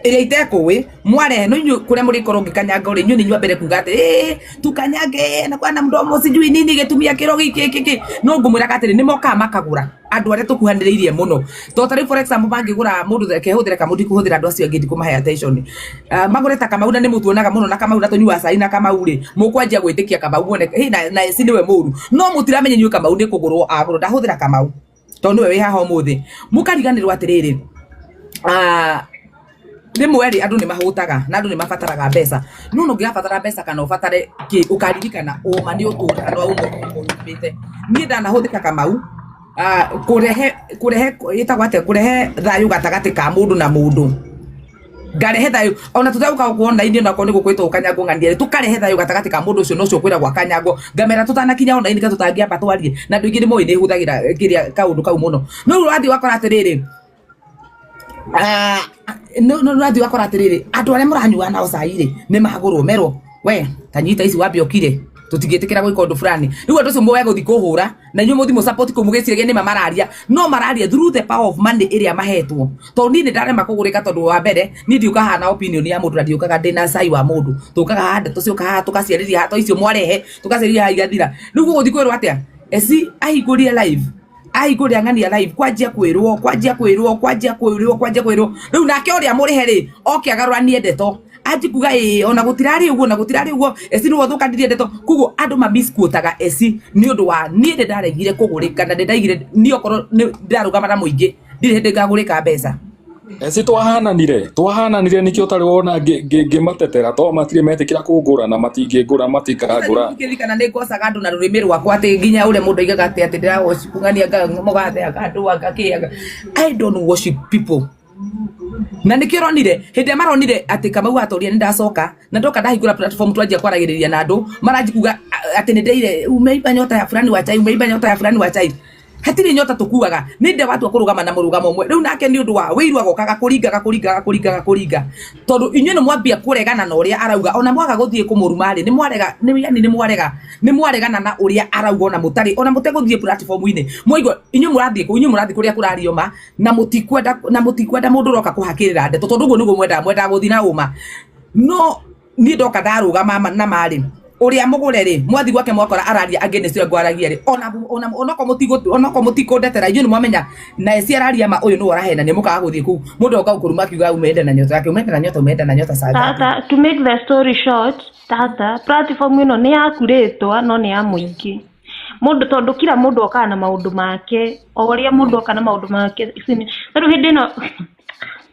Speaker 2: ĩrĩa itekũĩ mwarehe, no inyuĩ kũrĩa mũrĩkorwo ngĩkanyanga ũrĩ, inyuĩ nĩ inyuĩ a mbere kuga atĩ ĩĩ tukanyange na kwana mdomo sijui nini gĩtumia kĩro gĩkĩ gĩkĩ, no ngũmwĩraga atĩrĩ nĩ mokaga makagũra andũ arĩa tũkuhanĩrĩirie mũno, to ta rĩu for example mangĩgũra mũndũ reke hũthĩre Kamau, ndikũhũthĩra andũ acio angĩ, ndikũmahe attention. Magũre ta Kamau na nĩ mũtuonaga mũno na Kamau na tũnyuaga cai na Kamau rĩ, mũkwanjia gwĩtĩkia Kamau muone hĩ na eci nĩwe mũru, no mũtiramenya inyuĩ Kamau nĩ kũgũrwo agũrwo. Ndahũthĩra Kamau tondũ nĩwe wĩ haha ũmũthĩ, mũkariganĩrwo atĩrĩrĩ, rĩmwe rĩ andũ nĩ mahũtaga na andũ nĩ mabataraga mbeca, no no ũngĩgabatara mbeca kana ũbatare kĩ, ũkaririkana ũma nĩ ũtũraga na ũma ũrũmĩte. Niĩ ndanahũthĩka Kamau kũrehe kũrehe ĩtagwo atĩa, kũrehe thayũ gatagatĩ ka mũndũ na mũndũ, ngarehe thayũ ona tũtegũka gũkũ online, ona okorwo nĩ gũkwĩtwo ũkanyangwo ng'ania rĩ, tũkarehe thayũ gatagatĩ ka mũndũ ũcio na ũcio ũkwĩragwo akanyangwo, ngamera tũtanakinya online ka tũtangĩamba twarie, na andũ aingĩ nĩ moĩ nĩ hũthagĩra kĩrĩa kaũndũ kau mũno. No rĩu ũrathiĩ ũgakora atĩrĩrĩ, no no ũrathiĩ ũgakora atĩrĩrĩ, andũ arĩa mũranyua nao cai rĩ nĩ magũrwo, merwo we tanyita ici wambe ũkire, tũtingĩtĩkĩra gwĩka ũndũ fulani. Rĩu andũ acio mũwe gũthiĩ kũhũra na inyuĩ mũthiĩ mũsupport kũu mũgĩciragia nĩma mararia, no mararia through the power of money ĩrĩa mahetwo. Tondũ niĩ nĩ ndarema kũgũrĩka, tondũ wa mbere niĩ ndiũkaga haha na opinion ya mũndũ, na ndiũkaga ndĩna cai wa mũndũ, tũkaga haha ndeto cioka haha tũkaciarĩria haha, to icio mwarehe tũkaciarĩria haha igathira. Rĩu gũgũthiĩ kwĩrwo atĩa, eci ahingũrie live, ahingũria ng'ania live, kwanjia kwĩrwo kwanjia kwĩrwo kwanjia kwĩrwo kwanjia kwĩrwo, rĩu nake ũrĩa mũrĩhe rĩ oke agarũranie ndeto, anji kuga ĩĩ ona gũtirarĩ ũguo na gũtirarĩ ũguo, eci nĩwe ũthũkanirie ndeto. Koguo andũ ma misquotaga eci nĩ ũndũ wa niĩ nĩ ndaregire kũgũrĩka, na nĩ ndaigire niĩ okorwo nĩ ndĩrarũgama na mũingĩ ndirĩ hĩndĩ ngagũrĩka mbeca.
Speaker 3: Eci twahananire nĩkĩo ũtarĩ wona ngĩmatetera, to matirĩ metĩkĩra kũngũra na matingĩngũra, matikangũra.
Speaker 2: Ngĩririkana nĩ ngocaga andũ na rũrĩmĩ rwakwa atĩ nginya ũrĩa mũndũ aigaga atĩ atĩ ndĩrawocipungania mũgathe anga andũ anga kĩ anga. I don't worship people. Na nĩkĩo ũronire hĩndĩ ĩrĩa maronire atĩ Kamau atoria nĩ ndacoka na ndoka ndahingũra platform twanjia kwaragĩrĩria na andũ maranji kuga atĩ nĩ ndeire umeiba nyota ya fulani wa chai, umeiba nyota ya fulani wa chai. Hatirĩ nyota tũkuaga nĩ nde watua kũrũgama na mũrũgamo ũmwe rĩu nake nĩ ũndũ wa wĩiru agokaga kũringa gakũringa gakũringa gakũringa tondũ inyuĩ nĩ mwambia kũregana na ũrĩa arauga ona mwaga gũthiĩ kũmũruma rĩ nĩ mwarega nĩ yani nĩ mwarega nĩ mwaregana na ũrĩa arauga ona mũtarĩ ona mũtegũthiĩ platform-inĩ mwaigua inyuĩ mũrathiĩ kũ inyuĩ mũrathiĩ kũrĩa kũrario ma na mũtikwenda na mũtikwenda mũndũ ũroka kũhakĩrĩra ndeto tondũ ũguo nĩguo mwendaga mwendaga gũthiĩ na ũma no niĩ ndoka ndarũgama na marĩ ũrĩa mũgũre rĩ mwathi gwake mwakora araria angĩ nĩ cio ngwaragia rĩ ona ona onokorwo mũtigũ onokorwo mũtikũndetera inyuĩ nĩ mwamenya na eci araria ma ũyũ nĩwe ũrahena nĩ mũkaga gũthiĩ kũu mũndũ oka gũkũruma akiuga umeenda na nyota yake umeenda na nyota umeenda na nyota saa ngapi
Speaker 6: Tata, to make the story short, tata, platform ĩno nĩ yaku rĩtwa no nĩ ya mũingĩ. Mũndũ tondũ kila mũndũ okaga na maũndũ make, o ũrĩa mũndũ oka na maũndũ make ici nĩ tarĩu hĩndĩ ĩno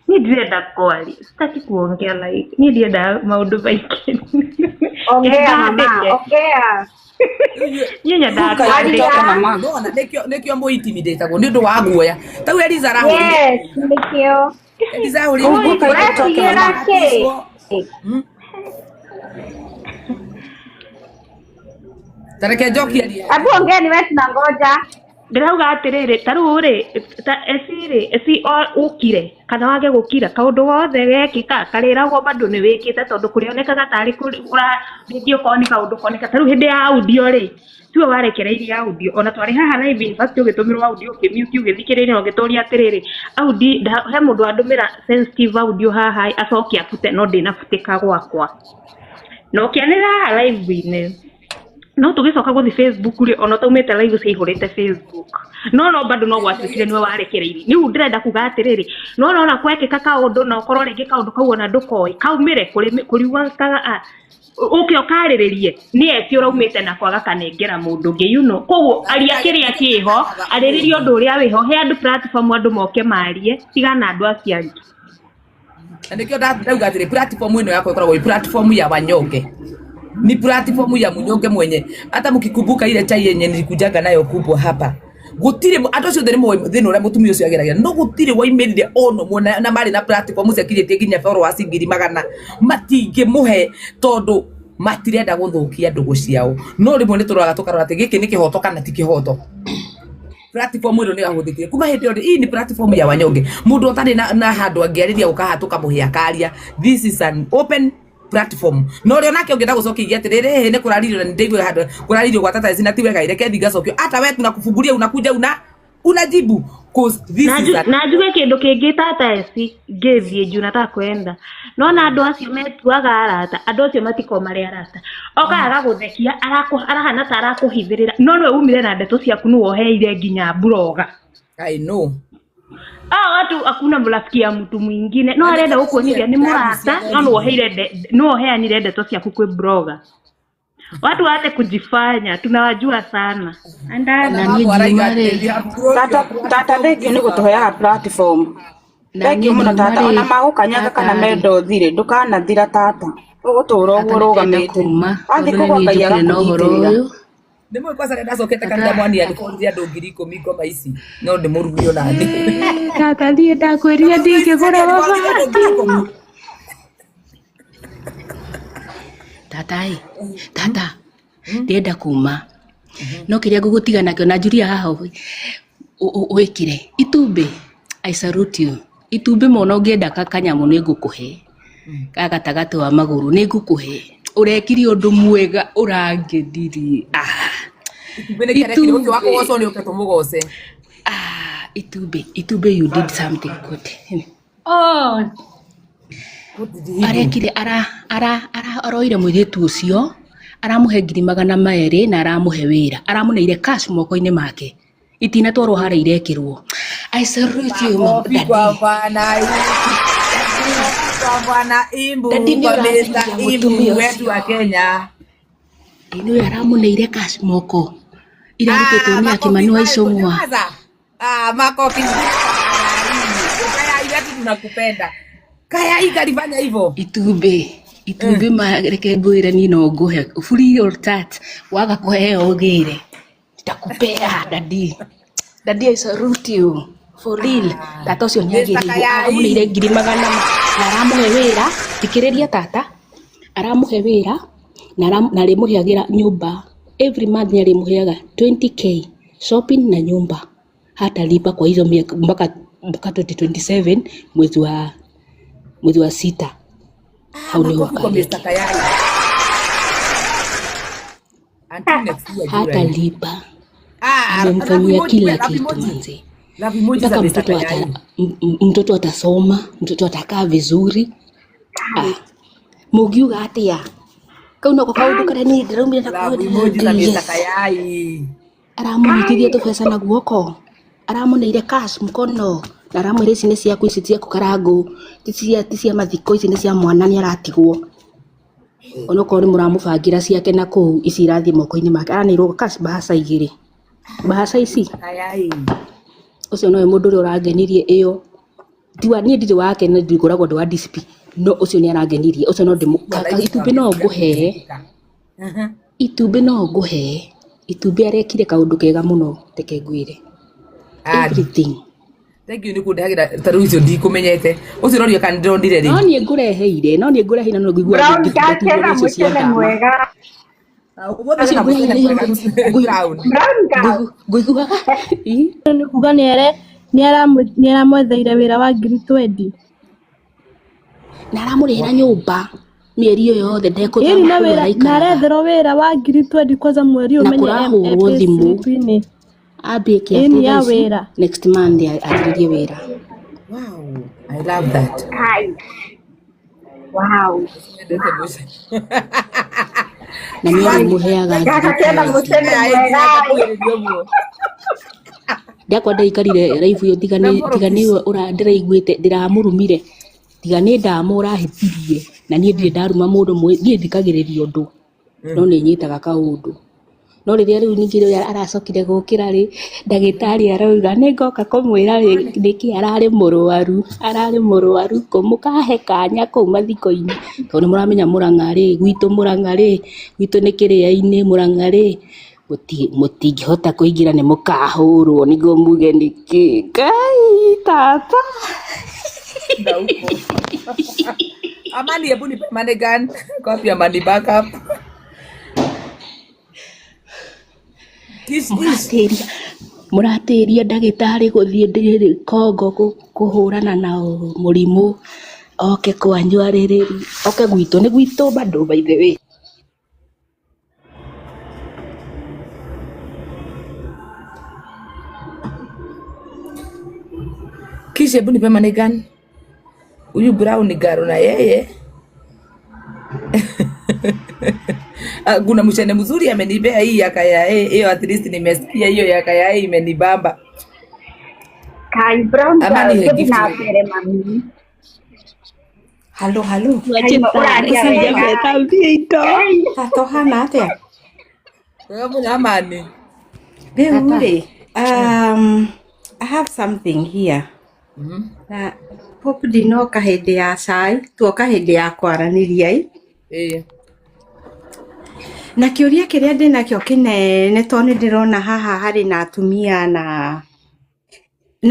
Speaker 6: niĩ ndirenda kwaria, sitaki kuongea like niĩ ndiendaga maũndũ maingĩ.
Speaker 4: Ongea mama,
Speaker 6: Ngandĩke.
Speaker 4: ongea.
Speaker 6: Niĩ nyendaga
Speaker 8: Huka
Speaker 4: Aria.
Speaker 8: itoke
Speaker 6: kwandĩka.
Speaker 8: mama.
Speaker 2: nona nĩkĩo nĩkĩo mũintimidatagwo nĩ ũndũ wa guoya tau Eliza arahũrire
Speaker 4: Yes, nĩkĩo.
Speaker 2: Eliza ahũrire
Speaker 4: Ũ-
Speaker 8: Huka itoke
Speaker 4: Ũretigĩra
Speaker 8: mama.
Speaker 4: kĩ?
Speaker 2: aticwo tareke njokie ria
Speaker 4: Abu ongea niwe tunangoja.
Speaker 6: Ndĩrauga atĩrĩrĩ ta rĩu rĩ ta eci rĩ eci ũkire kana wage gũkira kaũndũ gothe gekĩka karĩragwo bado nĩ wĩkĩte tondũ kũrĩonekaga tarĩ rĩngĩ okorwo nĩ kaũndũ koneka ta rĩu hĩndĩ ya audio rĩ tiwe warekereirie audio ona twarĩ haha live in fact ũgĩtũmĩrwo audio ũkĩmute ũgĩthikĩrĩria na ũgĩtũria atĩrĩrĩ audi he mũndũ wandũmĩra sensitive audio haha acoke abute no ndĩnabutĩka gwakwa na ũkĩanĩrĩra haha live-inĩ no tũgĩcoka gũthiĩ Facebook rĩ ona taumĩte live ciaihũrĩte Facebook no no bado no gwatuĩkire nĩwe warekereirie rĩu ndĩrenda kuga atĩrĩrĩ no nona kwekĩka kaũndũ na ũkorwo rĩngĩ kaũndũ kau ona ndũkoĩ kaumĩre kũriugaga ũke ũkarĩrĩrie nĩ eci ũraumĩte nako agakanengera mũndũ ũngĩ you know koguo aria kĩrĩa kĩho arĩrĩria ũndũ ũrĩa wĩho he andũ platform andũ moke marie tigana na andũ acio angĩ.
Speaker 2: Na nĩkĩo ndauga atĩrĩ platform ĩno yakwa ĩkoragwo ĩ platform ya wanyonge ni platform ya mnyonge mwenye hata mkikumbuka ile chai yenye nilikujanga nayo kubwa hapa gutire andũ acio othe nĩ moĩ thĩna ũrĩa mũtumia ũcio ageragĩra no gũtirĩ waimĩrire ona ũmwe na marĩ na platform ciakirĩtie nginya followers ngiri magana matingĩmũhe tondũ matirenda gũthũkia ndũgũ ciao no rĩmwe nĩ tũroraga tũkarora atĩ gĩkĩ nĩ kĩhoto kana ti kĩhoto platform ĩno nĩ yahũthĩkire kuma hĩndĩ ĩyo hii ni platform ya wanyonge mũndũ ũtarĩ na handũ angĩarĩria gũka haha tũkamũhe akaria this is an open platform no ũrĩa onake ũngĩenda gũcokia igia atĩrĩrĩ hĩ nĩ kũraririo na nĩndaigua handũ kũraririo gwa tata na ti wega reke thiĩ ngacokio hata we tunakufungulia unakuja una unajibu cause this
Speaker 6: na
Speaker 2: is
Speaker 6: nju-
Speaker 2: a
Speaker 6: na njuge kĩndũ kĩngĩ tata eci ngĩthiĩ njuu nataka kwenda nona andũ acio metuaga arata andũ acio matikoragwo marĩ arata oka agagũthekia arahana ta arakũhithĩrĩra no nĩwe umire na ndeto ciaku nĩwe ũheire nginya mburoga.
Speaker 2: I know.
Speaker 6: Hao watu hakuna mrafiki ya mtu mwingine no
Speaker 2: Na
Speaker 6: arenda
Speaker 2: nĩkĩo
Speaker 6: gũkuonithia nĩ mũrata no nĩwe ũheire nĩwe ũheanire ndeto ciaku kwĩ blogger. Watu waache kujifanya tunawajua sana
Speaker 2: ona
Speaker 5: Na
Speaker 6: andani
Speaker 5: niĩ
Speaker 2: mama araiga
Speaker 5: ngiuma
Speaker 2: atĩ
Speaker 5: rĩ
Speaker 2: we have grown
Speaker 8: Tata
Speaker 2: your
Speaker 8: tata
Speaker 2: platform
Speaker 8: thengio nĩ gũtũheaga platform.
Speaker 5: Na
Speaker 8: Thengio
Speaker 5: niĩ
Speaker 8: mũno
Speaker 5: ngiuma
Speaker 8: tata ona
Speaker 5: rĩ
Speaker 8: magũkanyaga kana
Speaker 5: tata rĩ
Speaker 8: menda ũthire ndũkanathira tata. Ũgũtũra
Speaker 5: tata
Speaker 8: ũguo
Speaker 5: nĩ ndĩrenda
Speaker 8: ũrũgamĩte.
Speaker 5: kuma
Speaker 8: Wathiĩ
Speaker 5: tondũ nĩ
Speaker 8: kũgwa
Speaker 5: niĩ
Speaker 8: Ngai
Speaker 5: njũkire na ũhoro
Speaker 8: agakũnyitĩrĩra.
Speaker 5: ũyũ
Speaker 2: nĩ mũĩ kwanza rĩrĩa ndacokete
Speaker 5: tata
Speaker 2: kanitha mwania nĩkũrire andũ 10,000 ngoma ici no ndĩmũrume onani
Speaker 5: Ĩĩ, tata niĩ ndakwĩrire
Speaker 2: tondũ thaa ici
Speaker 5: ndingĩgũra
Speaker 2: nĩ wathire andũ
Speaker 5: mabati
Speaker 2: 10,000
Speaker 5: tata ĩ tata ndĩrenda kuma no kĩrĩa ngũgũtiga nakĩo na njuria haha wĩkĩre itumbĩ I salute you itumbĩ mwana ũngĩenda kanyamũ nĩ ngũkũhe ka gatagatĩ wa magũrũ nĩ ngũkũhe ũrekire ũndũ mwega ũrangenirie. Ah,
Speaker 2: itumbĩ nĩ kĩarekire ũcio wa
Speaker 5: itumbĩ
Speaker 2: kũgocwo nĩ ũke tũmũgoce
Speaker 5: ah, itumbĩ itumbĩ you did something good.
Speaker 7: Oh,
Speaker 2: What did he do?
Speaker 5: Arekire ara ara ara aroire mũirĩtu ũcio aramũhe 200,000 na aramũhe wĩra aramũneire cash moko-inĩ make itinatwarwo harĩa irekĩrwo. I salute you
Speaker 2: Makofi
Speaker 5: daddy.
Speaker 2: kwa Bwana Ibu, kwa Bwana Ibu,
Speaker 5: Daddy nĩ
Speaker 2: kwa Mr.
Speaker 5: ũrateithia
Speaker 2: Ibu
Speaker 5: mũtumia
Speaker 2: wetu
Speaker 5: ũcio
Speaker 2: wa Kenya.
Speaker 5: ĩ nĩwe aramũneire cash moko irarutĩtwo
Speaker 2: Ah,
Speaker 5: nĩ
Speaker 2: makofi
Speaker 5: Akimani wa
Speaker 2: mayo
Speaker 5: Icũng'wa.
Speaker 2: nyamaza. Ah, makofi. Kaya wetu tunakupenda. Kaya hii kalifanya hivyo.
Speaker 5: Itumbĩ itumbĩ ma reke ngwĩre niĩ no ngũhe free or tat waga kũheo ũgĩre nitakupea daddy. Daddy I salute you for real. Tata ũcio nĩ
Speaker 2: Mr.
Speaker 5: agĩrĩirwo
Speaker 2: Kayai.
Speaker 5: aramũneire 100,000 na aramũhe wĩra thikĩrĩria tata aramũhe wĩra na arĩmũheagĩra nyũmba every month nĩ arĩmũheaga 20K shopping na nyũmba. Hatalipa kwa hizo miaka mpaka 2027 mwezi wa sita. Hau nĩho
Speaker 2: Makofi kwa Mr.
Speaker 5: akarĩkia.
Speaker 2: Kayai. Until next year July.
Speaker 5: Hatalipa.
Speaker 2: Ah, love
Speaker 5: Amemfanyia
Speaker 2: emoji,
Speaker 5: kila
Speaker 2: love
Speaker 5: kitu
Speaker 2: emoji.
Speaker 5: manze.
Speaker 2: Love emoji za
Speaker 5: Mpaka
Speaker 2: Mr.
Speaker 5: mtoto
Speaker 2: Kayai.
Speaker 5: mtoto atasoma, mtoto atakaa vizuri. Ah, mũngiuga atĩa? Kau noko kaũndũ karĩa niĩ ndĩraumire nako.
Speaker 2: Love emoji za Mr.
Speaker 5: Yes.
Speaker 2: Kayai.
Speaker 5: Aramũnyitithia tũbeca na guoko, aramũneire cash mkono na aramwĩra ici nĩ ciaku, ici ti ciaku Karangũ, ti cia mathiko, ici nĩ cia mwana nĩ aratigwo. Onokorwo nĩ mũramũbangĩra ciake na kũu, ici irathiĩ moko-inĩ make. Araneirwo cash bahaca igĩrĩ. Bahaca ici
Speaker 2: Kayai.
Speaker 5: ũcio nowe mũndũ ũrĩa ũrangenirie ĩyo. Tiwa niĩ ndirĩ wake na ndikoragwo ndĩ wa DCP, no ũcio nĩ arangenirie. Ũcio no ndĩmũ itumbĩ no ngũhe. Itumbĩ no ngũhe. Itumbĩ arekire kaũndũ kega mũno reke ngwĩre. Everything.
Speaker 2: Thank you nĩ kũndehagĩra ta rĩu icio ndikũmenyete. Ũcio ũroria kana ndĩronire
Speaker 5: No
Speaker 2: rĩ.
Speaker 5: niĩ ngũreheire, no niĩ ngũreheire no ngũigua
Speaker 4: Brown
Speaker 5: ngĩtungatungwo
Speaker 4: gakena
Speaker 5: nĩ icio cia
Speaker 4: mũcene
Speaker 5: ndama.
Speaker 4: mwega.
Speaker 2: Ũmũthĩ
Speaker 5: Acio
Speaker 2: wĩna mũcene
Speaker 5: ngũreheire
Speaker 2: mwega Brown.
Speaker 4: Brown girl.
Speaker 5: ngũiguaga ĩ
Speaker 7: Nĩ kuga nĩ aramwetheire wĩra wa ngiri twendi.
Speaker 5: Na aramũrĩhĩra nyũmba mĩeri ĩyo yothe
Speaker 7: Ĩni
Speaker 5: ndekũthama
Speaker 7: na
Speaker 5: kũu
Speaker 7: wĩra na
Speaker 5: araikaraga.
Speaker 7: aretherwo wĩra wa ngiri twendi kwanza mweri
Speaker 5: Na
Speaker 7: ũmenye
Speaker 5: kũrahũrwo thimũ
Speaker 7: payslip-inĩ.
Speaker 5: ambie
Speaker 7: Ĩni
Speaker 5: kĩatũ
Speaker 7: ya
Speaker 5: thaa ici
Speaker 7: wĩra.
Speaker 5: next month anjĩrĩrie wĩra.
Speaker 2: Wow, I love that.
Speaker 4: Kai. Wow.
Speaker 2: Endete mũcene.
Speaker 5: Na nĩ arĩmũheaga
Speaker 4: Gaka
Speaker 5: ngiri
Speaker 4: kena
Speaker 5: twendi.
Speaker 4: mũcene
Speaker 2: Kayai
Speaker 4: mwega.
Speaker 2: ndiragakuhĩrĩria ũguo.
Speaker 5: Ndakwa ndaikarire live ĩyo tiga
Speaker 2: Na
Speaker 5: nĩ tiga
Speaker 2: morokici.
Speaker 5: nĩwe ndĩraiguĩte ndĩramũrumire tiga nĩ ndama ũrahĩtirie na niĩ ndirĩ ndaruma mũndũ niĩ thikagĩrĩria ũndũ no nĩ nyitaga kaũndũ. No rĩrĩa rĩu ningĩ rĩrĩa aracokire gũkĩra rĩ, ndagĩtarĩ arauga nĩ ngoka kũmwĩra rĩ nĩkĩ ararĩ mũrwaru, ararĩ mũrwaru kũ mũkahe kanya kũu mathiko-inĩ. Tondũ nĩ mũramenya Mũrang'a rĩ, gwitũ Mũrang'a rĩ, gwitũ nĩ kĩrĩa-inĩ Mũrang'a rĩ, mũtingĩhota kũingĩra nĩ mũkahũrwo nĩguo muge nĩkĩ. Ngai tata.
Speaker 2: Ndauko. Amani, hebu nipe money gun. Copy Amani backup. Kish kish.
Speaker 5: Mũratĩria mũratĩria ndagĩtarĩ gũthiĩ Kongo kũhũrana na mũrimũ oke kwanyu arĩrĩrie oke gwitũ nĩ gwitũ bado by the way.
Speaker 2: Kish, hebu nipe money gun. Huyu Brown ni garo na yeye. Ah, kuna mshene mzuri amenipea hii ya kaya hiyo, at least nimesikia hiyo ya kaya imenibamba.
Speaker 4: Kai Brown girl
Speaker 2: Amani he
Speaker 4: tũthiĩ
Speaker 2: gift
Speaker 4: na
Speaker 2: we.
Speaker 4: mbere mami.
Speaker 10: Halo, halo.
Speaker 4: Kai ũraria wega.
Speaker 5: Njambe indo.
Speaker 4: Ei.
Speaker 10: Tata ũhana atĩa?
Speaker 2: Wewe muna Amani.
Speaker 10: Rĩu
Speaker 5: Tata.
Speaker 10: rĩ, I have something here. Na hope ndinoka hĩndĩ ya cai, tuoka hĩndĩ ya kwaranĩria ĩ.
Speaker 2: Eh.
Speaker 10: Na kĩũria kĩrĩa ndĩnakĩo kĩnene tondũ nĩ ndĩrona haha harĩ na atumia na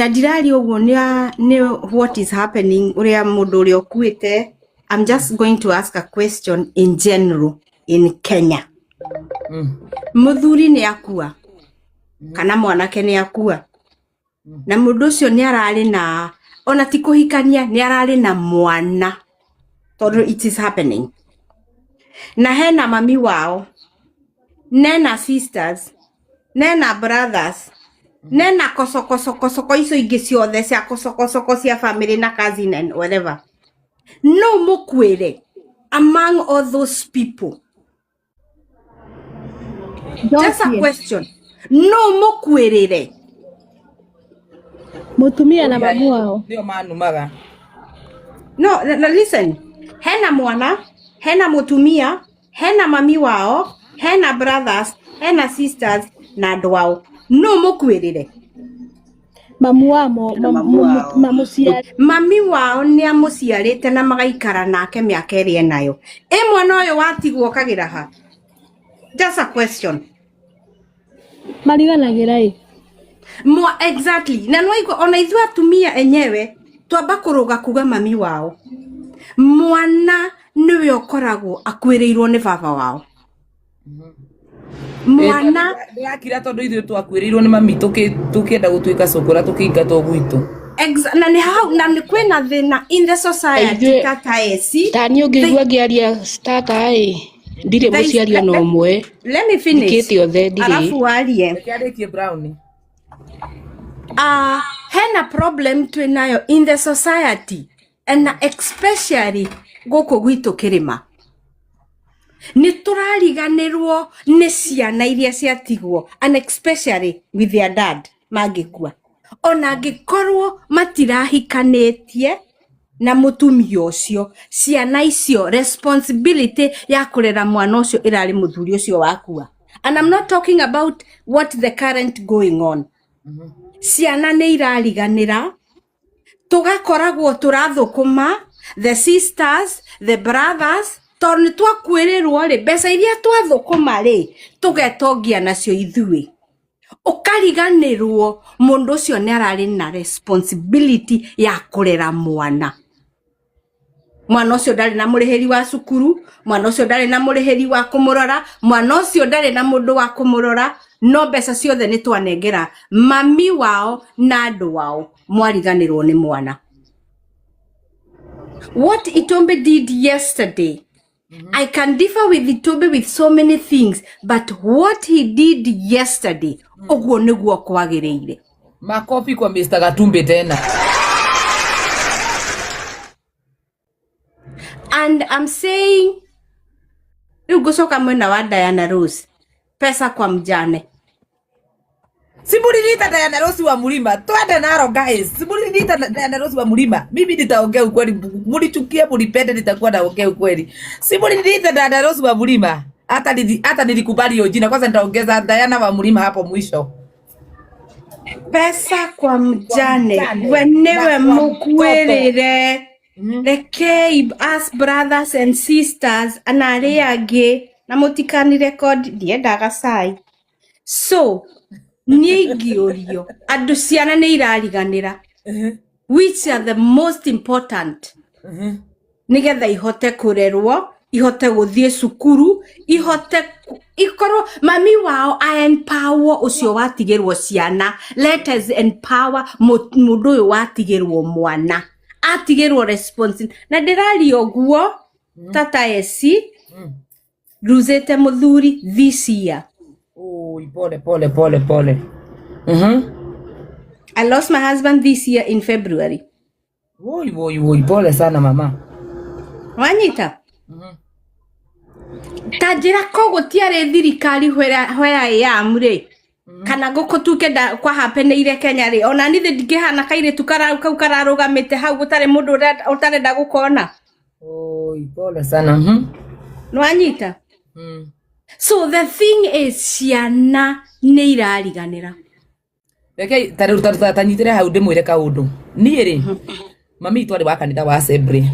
Speaker 10: ndiraria ũguo nĩ what is happening ũrĩa mũndũ ũrĩa ũkuĩte. I'm just going to ask a question in general in Kenya. Mũthuri nĩ akua kana mwanake nĩ akua na mũndũ ũcio nĩ ararĩ na ona ti kũhikania nĩ ararĩ na mwana tondũ it is happening na hena mami wao nena sisters nena brothers nena kosokosokosoko icio ingĩ ciothe cia kosokosoko cia family na cousin and whatever no mũkwĩre among all those people just a
Speaker 7: Njokie.
Speaker 10: question no mũkwĩrĩre
Speaker 7: Mũtumia na mamu wao.
Speaker 2: Ndio manumaga.
Speaker 10: No, no, listen. Hena mwana, hena mutumia, hena mami wao, hena brothers, hena sisters na andũ ao. No mũkwĩrĩre.
Speaker 7: Mamu wa mo mamuciari.
Speaker 10: Mami wao nĩ amũciarĩte na magaikara nake mĩaka ĩrĩa enayo. Ĩ mwana ũyũ watigwo okagĩra ha? Just a question.
Speaker 7: Mariganagĩra ĩ.
Speaker 10: Mwa, exactly. Na nĩwaigua ona ithuĩ atumia enyewe twamba kũrũga kuga mami wao. Mwana nĩwe ũkoragwo akuĩrĩirwo nĩ baba wao. Mwana
Speaker 2: Ndĩrakira tondũ ithuĩ twakuĩrĩirwo nĩ mami tũkĩenda gũtuĩka cũkũra tũkĩingatwo gwitũ.
Speaker 10: Na nĩ hau na nĩ kwĩna thĩna in the society
Speaker 5: Ithuĩ
Speaker 10: tata eci.
Speaker 5: ta niĩ ũngĩigua ngĩaria tata ĩ ndirĩ
Speaker 10: There is,
Speaker 5: mũciari ona ũmwe
Speaker 10: let me finish
Speaker 5: thikĩte othe ndirĩ
Speaker 10: alafu warie.
Speaker 2: Reke arĩkie Brown.
Speaker 10: Hena problem twĩnayo in the society and especially gũkũ gwitũ kĩrĩma nĩ tũrariganĩrwo nĩ ciana iria ciatigwo and especially with their dad mangĩkua ona angĩkorwo matirahikanĩtie na mũtumia ũcio ciana icio responsibility ya kũrera mwana ũcio ĩrarĩ mũthuri ũcio wakua. And I'm not talking about what the current going on. Ciana nĩ irariganĩra tũgakoragwo tũrathũkũma the sisters the brothers tondũ nĩ twakuĩrĩrwo rĩ mbeca iria twathũkũma rĩ tũgetongia nacio ithuĩ ũkariganĩrwo mũndũ ũcio nĩ ararĩ na responsibility ya kũrera mwana. Mwana ũcio ndarĩ na mũrĩhĩri wa cukuru, mwana ũcio ndarĩ na mũrĩhĩri wa kũmũrora, mwana ũcio ndarĩ na mũndũ wa kũmũrora, no mbeca ciothe nĩ twanengera mami wao na andũ ao mwariganĩrwo nĩ mwana. What Itumbi did yesterday, I can differ with Itumbi with so many things, but what he did yesterday, ũguo nĩguo kwagĩrĩire.
Speaker 2: Makofi kwa Mr. Gatumbi tena.
Speaker 10: And I'm saying, rĩu ngũcoka mwena wa Diana Rose, pesa kwa mjane.
Speaker 2: Simuliniita Diana Rose wa Mlima. Twende naro guys. Simuliniita Diana Rose wa Mlima. Mimi nitaongea ukweli. Mulichukia mulipende nitakuwa naongea ukweli. Simuliniita Diana Rose wa Mlima. Hata nilikubali hiyo jina. Kwanza nitaongeza Diana wa Mlima hapo mwisho.
Speaker 10: Pesa kwa
Speaker 2: Kwa
Speaker 10: mjane,
Speaker 2: mjane
Speaker 10: we
Speaker 2: na
Speaker 10: nĩwe
Speaker 2: kwa mtoto.
Speaker 10: mũkuĩrĩre. Rekei us brothers and sisters na arĩa angĩ na mũtikani record ndiendaga cai. So niĩ ingĩũrio andũ ciana nĩ irariganĩra which are the most important nĩgetha ihote kũrerwo ihote gũthiĩ cukuru ihote ikorwo mami wao a empower ũcio watigĩrwo ciana. Let us empower mũndũ ũyũ watigĩrwo mwana atigĩrwo responsi na ndĩraria ũguo tata eci ruzĩte mũthuri this year.
Speaker 2: Oi, pole pole pole pole.
Speaker 10: I lost my husband this year in February.
Speaker 2: Woi woi woi, pole sana mama.
Speaker 10: Wanyita ta njĩra ko gũtiarĩ thirikari where I am rĩ kana gũkũ tuke kwa hapeneire Kenya rĩ ona niĩ ndingĩhana kairĩtu kau kararũgamĩte hau gũtarĩ mũndũ ũtarenda gũkona.
Speaker 2: Oi, pole sana.
Speaker 10: Nĩwanyita? So the thing is ciana nĩ irariganĩra.
Speaker 2: Reke ta rĩu ta nyitĩre hau ndĩmwĩre kaũndũ. Niĩ rĩ mami itũ arĩ wa kanitha wa Assembly.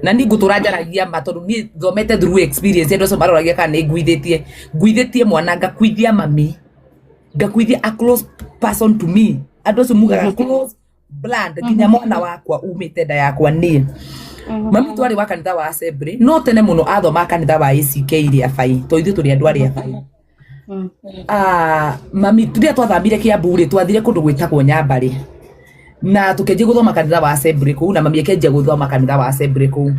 Speaker 2: Na niĩ ngũtũra njaragia ma tondũ niĩ thomete through experience andũ acio maroragia kana nĩ nguithĩtie. Nguithĩtie mwana ngakuithia mami. Ngakuithia a close person to me. Andũ acio mugaga close blood nginya mwana wakwa umĩte nda yakwa niĩ. Mami twarĩ wa kanitha wa Assembly no tene mũno athomaga kanitha wa ACK rĩa bai tondũ ithuĩ tũrĩ andũ arĩa bai. Mami rĩrĩa twathamire Kiambu rĩ twathire kũndũ gwĩtagwo Nyambarĩ na tũkĩanjia gũthoma kanitha wa Assembly kũu na mami akĩanjia gũthoma kanitha wa Assembly kũu.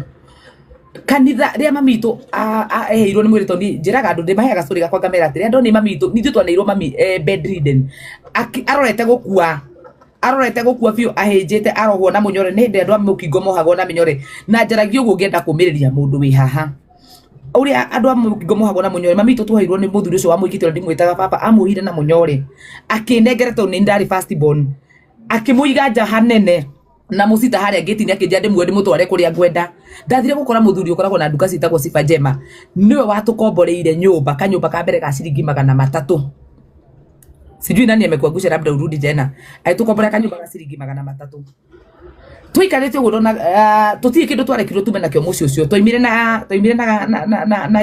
Speaker 2: Kanitha rĩrĩa mami witũ eheirwo nĩ mwĩrĩ tondũ njĩraga andũ ndĩmaheaga story gakwa ngamera atĩrĩ andũ nĩ mami witũ ithuĩ twaneirwo mami bedridden arorete gũkua arorete gũkua biũ ahĩnjĩte arohwo na mũnyore nĩ hĩndĩ andũ a mũkingo mohagwo na mĩnyore na njaragia ũguo ngĩenda kũmĩrĩria mũndũ wĩ haha ũrĩa andũ a mũkingo mohagwo na mũnyore mami witũ twoheirwo nĩ mũthuri ũcio wamũhikĩte ũrĩa ndĩmwĩtaga baba amũhire na mũnyore akĩnengera tondũ nĩ ndarĩ first born akĩmũiga nja hanene na mũcita harĩa ngĩti-inĩ akĩnjĩra ndĩmuoe ndĩmũtware kũrĩa ngwenda ndathire gũkora mũthuri ũkoragwo na nduka ciĩtagwo Sifa Njema nĩwe watũkomboreire nyũmba kanyũmba ka mbere ka ciringi 300 sijui nani amekuangusha labda urudi tena agĩtũkomborera kanyũmba ka ciringi 300 tũikarĩte ũguo ndona tũtirĩ kĩndũ twarekirwo tume nakĩo mũciĩ ũcio twaimire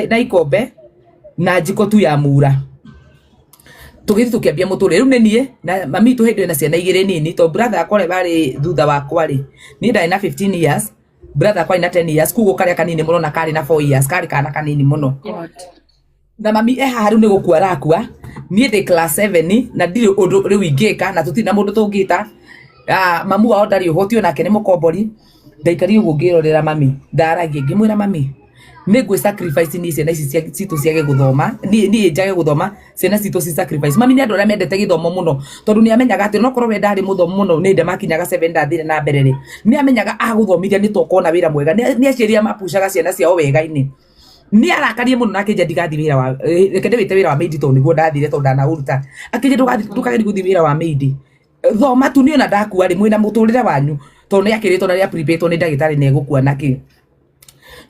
Speaker 2: na ikombe na njiko tu ya mura tũgĩthiĩ tũkĩambia mũtũrĩre rĩu nĩ niĩ na mami witũ hĩndĩ ĩyo ena ciana igĩrĩ nini tondũ brother yakwa ũrĩa warĩ thutha wakwa rĩ niĩ ndarĩ na 15 years brother yakwa arĩ na 10 years koguo karĩa kanini mũrona karĩ na 4 years karĩ kana kanini mũno. Na mami e haha rĩu nĩ gũkua arakua, niĩ ndĩ class 7 na ndirĩ ũndũ rĩu ingĩka na tũtirĩ na mũndũ tũngĩta. Ah, mamu wao ndarĩ ũhoti onake nĩ mũkombori. Ndaikarire ũguo ngĩrorera mami, ndaragia ngĩmwĩra mami nĩ ngwĩ sacrifice niĩ ciana ici citũ ciage gũthoma, niĩ njage gũthoma ciana citũ ci sacrifice. Mami nĩ andũ arĩa mendete gĩthomo mũno tondũ nĩ amenyaga atĩ onokorwo we ndarĩ mũthomu mũno nĩ hĩndĩ makinyaga 7 ndathire na mbere rĩ, nĩ amenyaga agũthomithia nĩ tokona wĩra mwega. Nĩ aciari arĩa mapucaga ciana ciao wega-inĩ. Nĩ arakarie mũno na akĩnjia ndigathiĩ wĩra wa reke ndĩwĩte wĩra wa maid tondũ nĩguo ndathire tondũ ndanaũruta. Akĩnjia ndũkagerie gũthiĩ wĩra wa maid, thoma tu niĩ ona ndakua rĩ mwĩna mũtũrĩre wanyu, tondũ nĩ akĩrĩtwo na nĩ aprivĩtwo nĩ ndagĩtarĩ nĩ egũkua na kĩ.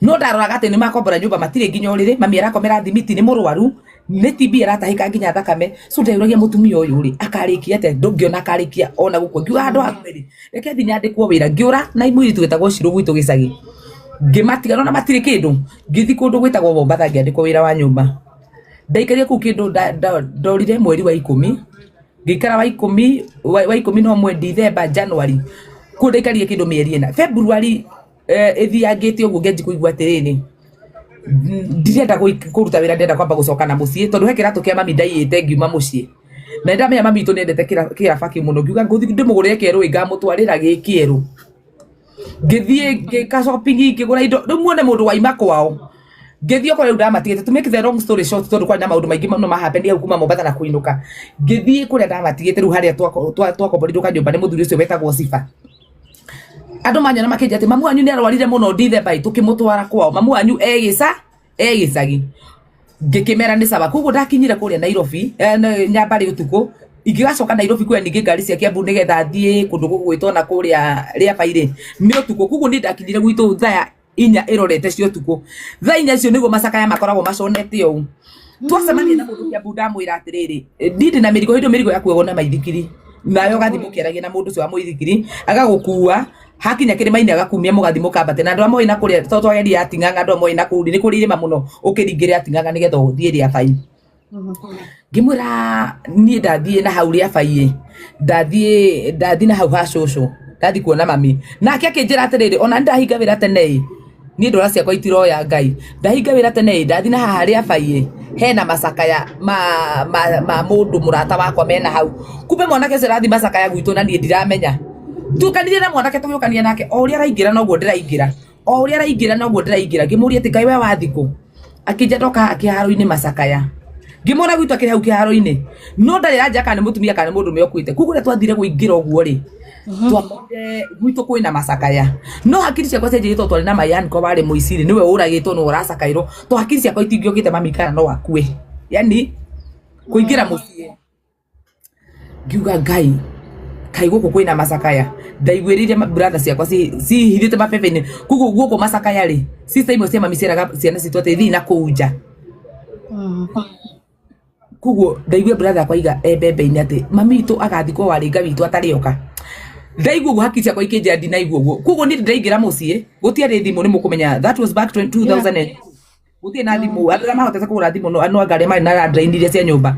Speaker 2: No ndaroraga atĩ nĩ makombora nyũmba matirĩ nginya ũrĩrĩ, mami arakomera thimiti nĩ mũrwaru, nĩ TB aratahĩka nginya thakame. So ndeyũragia mũtumia ũyũ rĩ akarĩkia atĩa, ndũngĩona akarĩkia ona gũkua. Ngiuga handũ ha rĩ reke thiĩ nyandĩkwo wĩra, ngĩũra na mũirĩtu wĩtagwo Shiro gwitũ gĩcagi, ngĩmatiga nona matirĩ kĩndũ, ngĩthiĩ kũndũ gwĩtagwo Mombatha ngĩandĩkwo wĩra wa nyũmba. Ndaikarire kũu kĩndũ ndorire mweri wa 10, ngĩikara wa 10 wa 11 Dithemba January, kũu ndaikarire kĩndũ mĩeri 4. February ĩthiangĩte ũguo ngĩanjia kũigua atĩrĩrĩ, ndirenda kũruta wĩra, ndĩrenda kwamba gũcoka na mũciĩ tondũ he kĩratũ kĩa mami ndaiyĩte ngiuma mũciĩ. Na nĩndamenya mami witũ nĩendete kĩraba kĩu mũno, ngiuga ngũthiĩ ndĩmũgũrĩre kĩerũ ĩ ngamũtwarĩra gĩ kĩerũ. Ngĩthiĩ ngĩka shopping ngĩgũra indo, rĩu muone mũndũ waima kwao. Ngĩthiĩ okorwo rĩu ndamatigĩte, to make the long story short tondũ kwarĩ na maũndũ maingĩ mũno ma happen hau kuma Mombatha na kũinũka. Ngĩthiĩ kũrĩa ndamatigĩte rĩu harĩa twakomborirwo kanyũmba nĩ mũthuri ũcio wetagwo Sifa. Andũ manyona makĩnjĩra atĩ mamu wanyu nĩ arwarire mũno Dithemba ĩ tũkĩmũtwara kwao, mamu wanyu e gĩcagi. Ngĩkĩmera nĩ sawa. Koguo ndakinyire kũrĩa Nairobi, Nyambarĩ ũtukũ, ingĩgacoka Nairobi kuoya ningĩ ngari cia Kiambu nĩgetha thiĩ kũndũ gũgwĩtwo na kũrĩa Rĩabai rĩ, nĩ ũtukũ. Koguo niĩ ndakinyire gwitũ thaa 4 ĩrorete cia ũtukũ. Thaa 4 icio nĩguo macakaya makoragwo maconete ũũ. Twacemania na mũndũ Kiambu ndamwĩra atĩrĩrĩ, niĩ ndĩna mĩrigo, hĩndĩ ĩyo mĩrigo yakuagwo na maithikiri. Nawe ũgathiĩ mũkĩaragia na mũndũ ũcio wa mũithikiri, agagũkua, hakinya kĩrĩma-inĩ agakumia mũgathiĩ mũkambate. Na andũ arĩa moĩ na kũrĩa, tondũ twageria Ating'ang'a, andũ arĩa moĩ na kũu rĩ, nĩ kũrĩ irĩma mũno, ũkĩringĩre Ating'ang'a nĩgetha ũthiĩ Rĩabai. Ngĩmwĩra niĩ ndathiĩ na hau Rĩabai ĩ, ndathiĩ na hau ha cũcũ, ndathiĩ kuona mami. Nake akĩnjĩra atĩrĩrĩ, ona nĩ ndahinga wĩra tene ĩ, niĩ ndwara ciakwa itiroya Ngai, ndahinga wĩra tene ĩ, ndathiĩ na haha Rĩabai ĩ, hena macakaya ma mũndũ mũrata wakwa mena hau. Kumbe mwanake ũcio arathiĩ macakaya gwitũ na niĩ ndiramenya. Tuokanire na mwanake tũgĩũkania nake, o ũrĩa araingĩra noguo ndĩraingĩra, o ũrĩa araingĩra noguo ndĩraingĩra. Ngĩmũria atĩ kaĩ we wathiĩ kũ? Akĩnjĩra ndoka haha kĩharo-inĩ macakaya. Ngĩmuona gwitũ akĩrĩ hau kĩharo-inĩ, no ndarĩ aranjĩra kana nĩ mũtumia kana nĩ mũndũrũme ũkuĩte. Koguo rĩrĩa twathire kũingĩra ũguo rĩ, twakorire gwitũ kwĩna macakaya. No hakiri ciakwa cianjĩrire tondũ twarĩ na my uncle warĩ mũici rĩ, nĩwe ũragĩtwo nĩwe ũracakaĩrwo, to hakiri ciakwa itingĩokĩte mami kana no akue. Yani kũingĩra mũciĩ ngiuga Ngai kaĩ gũkũ kwĩna macakaya, ndaiguĩrĩire brother ciakwa cihithĩte mabebe-inĩ. Koguo gũkũ macakaya rĩ, sister imwe cia mami cieraga ciana citũ atĩ thiĩ na kũu nja. Koguo ndaiguire brother yakwa aiga e mbembe-inĩ atĩ mami witũ agathikwo warĩnga witũ atarĩ oka. Ndaigua ũguo hakiri ciakwa ikĩnjĩra ndinaigua ũguo. Koguo niĩ ndaingĩra mũciĩ, gũtiarĩ thimũ nĩ mũkũmenya that was back 2000 gũtirĩ na thimũ, andũ arĩa mahotete kũgũra thimũ no anga arĩa marĩ na landline iria cia nyũmba.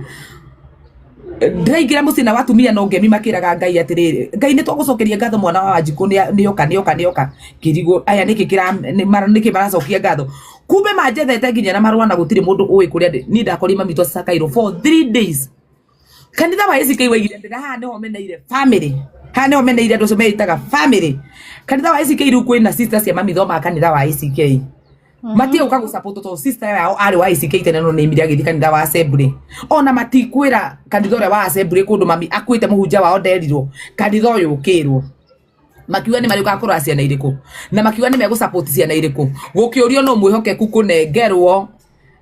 Speaker 2: Ndĩraingĩra mũciĩ na watumia no ngemi makĩraga Ngai atĩrĩrĩ, Ngai nĩ twagũcokeria ngatho mwana wa Wanjikũ nĩoka nĩoka nĩoka. Ngĩrigwo aya nĩkĩ maracokia ngatho. Kumbe manjethete nginya na marũa na gũtirĩ mũndũ ũĩ kũrĩa ndĩ. Niĩ ndakorire mami witũ acakairwo for 3 days. Kanitha wa ACK waigire atĩ haha nĩho meneire family, haha nĩho meneire andũ acio meĩtaga family. Kanitha wa ACK rĩu kwĩna sister cia mami thomaga kanitha wa ACK. Matiĩ gũka gũ support tondũ sister yao arĩ wa ACK tene no nĩaimire agĩthiĩ kanitha wa Assembly. Ona matikwĩra kanitha ũrĩa wa Assembly kũndũ mami akuĩte mũhunjia wao nderirwo, kanitha ũyũ ũkĩrwo. Makiuga nĩ marĩũkaga kũrora ciana irĩkũ, na makiuga nĩ megũ support ciana irĩkũ. Gũkĩũrio no mwĩhokeku kũnengerwo.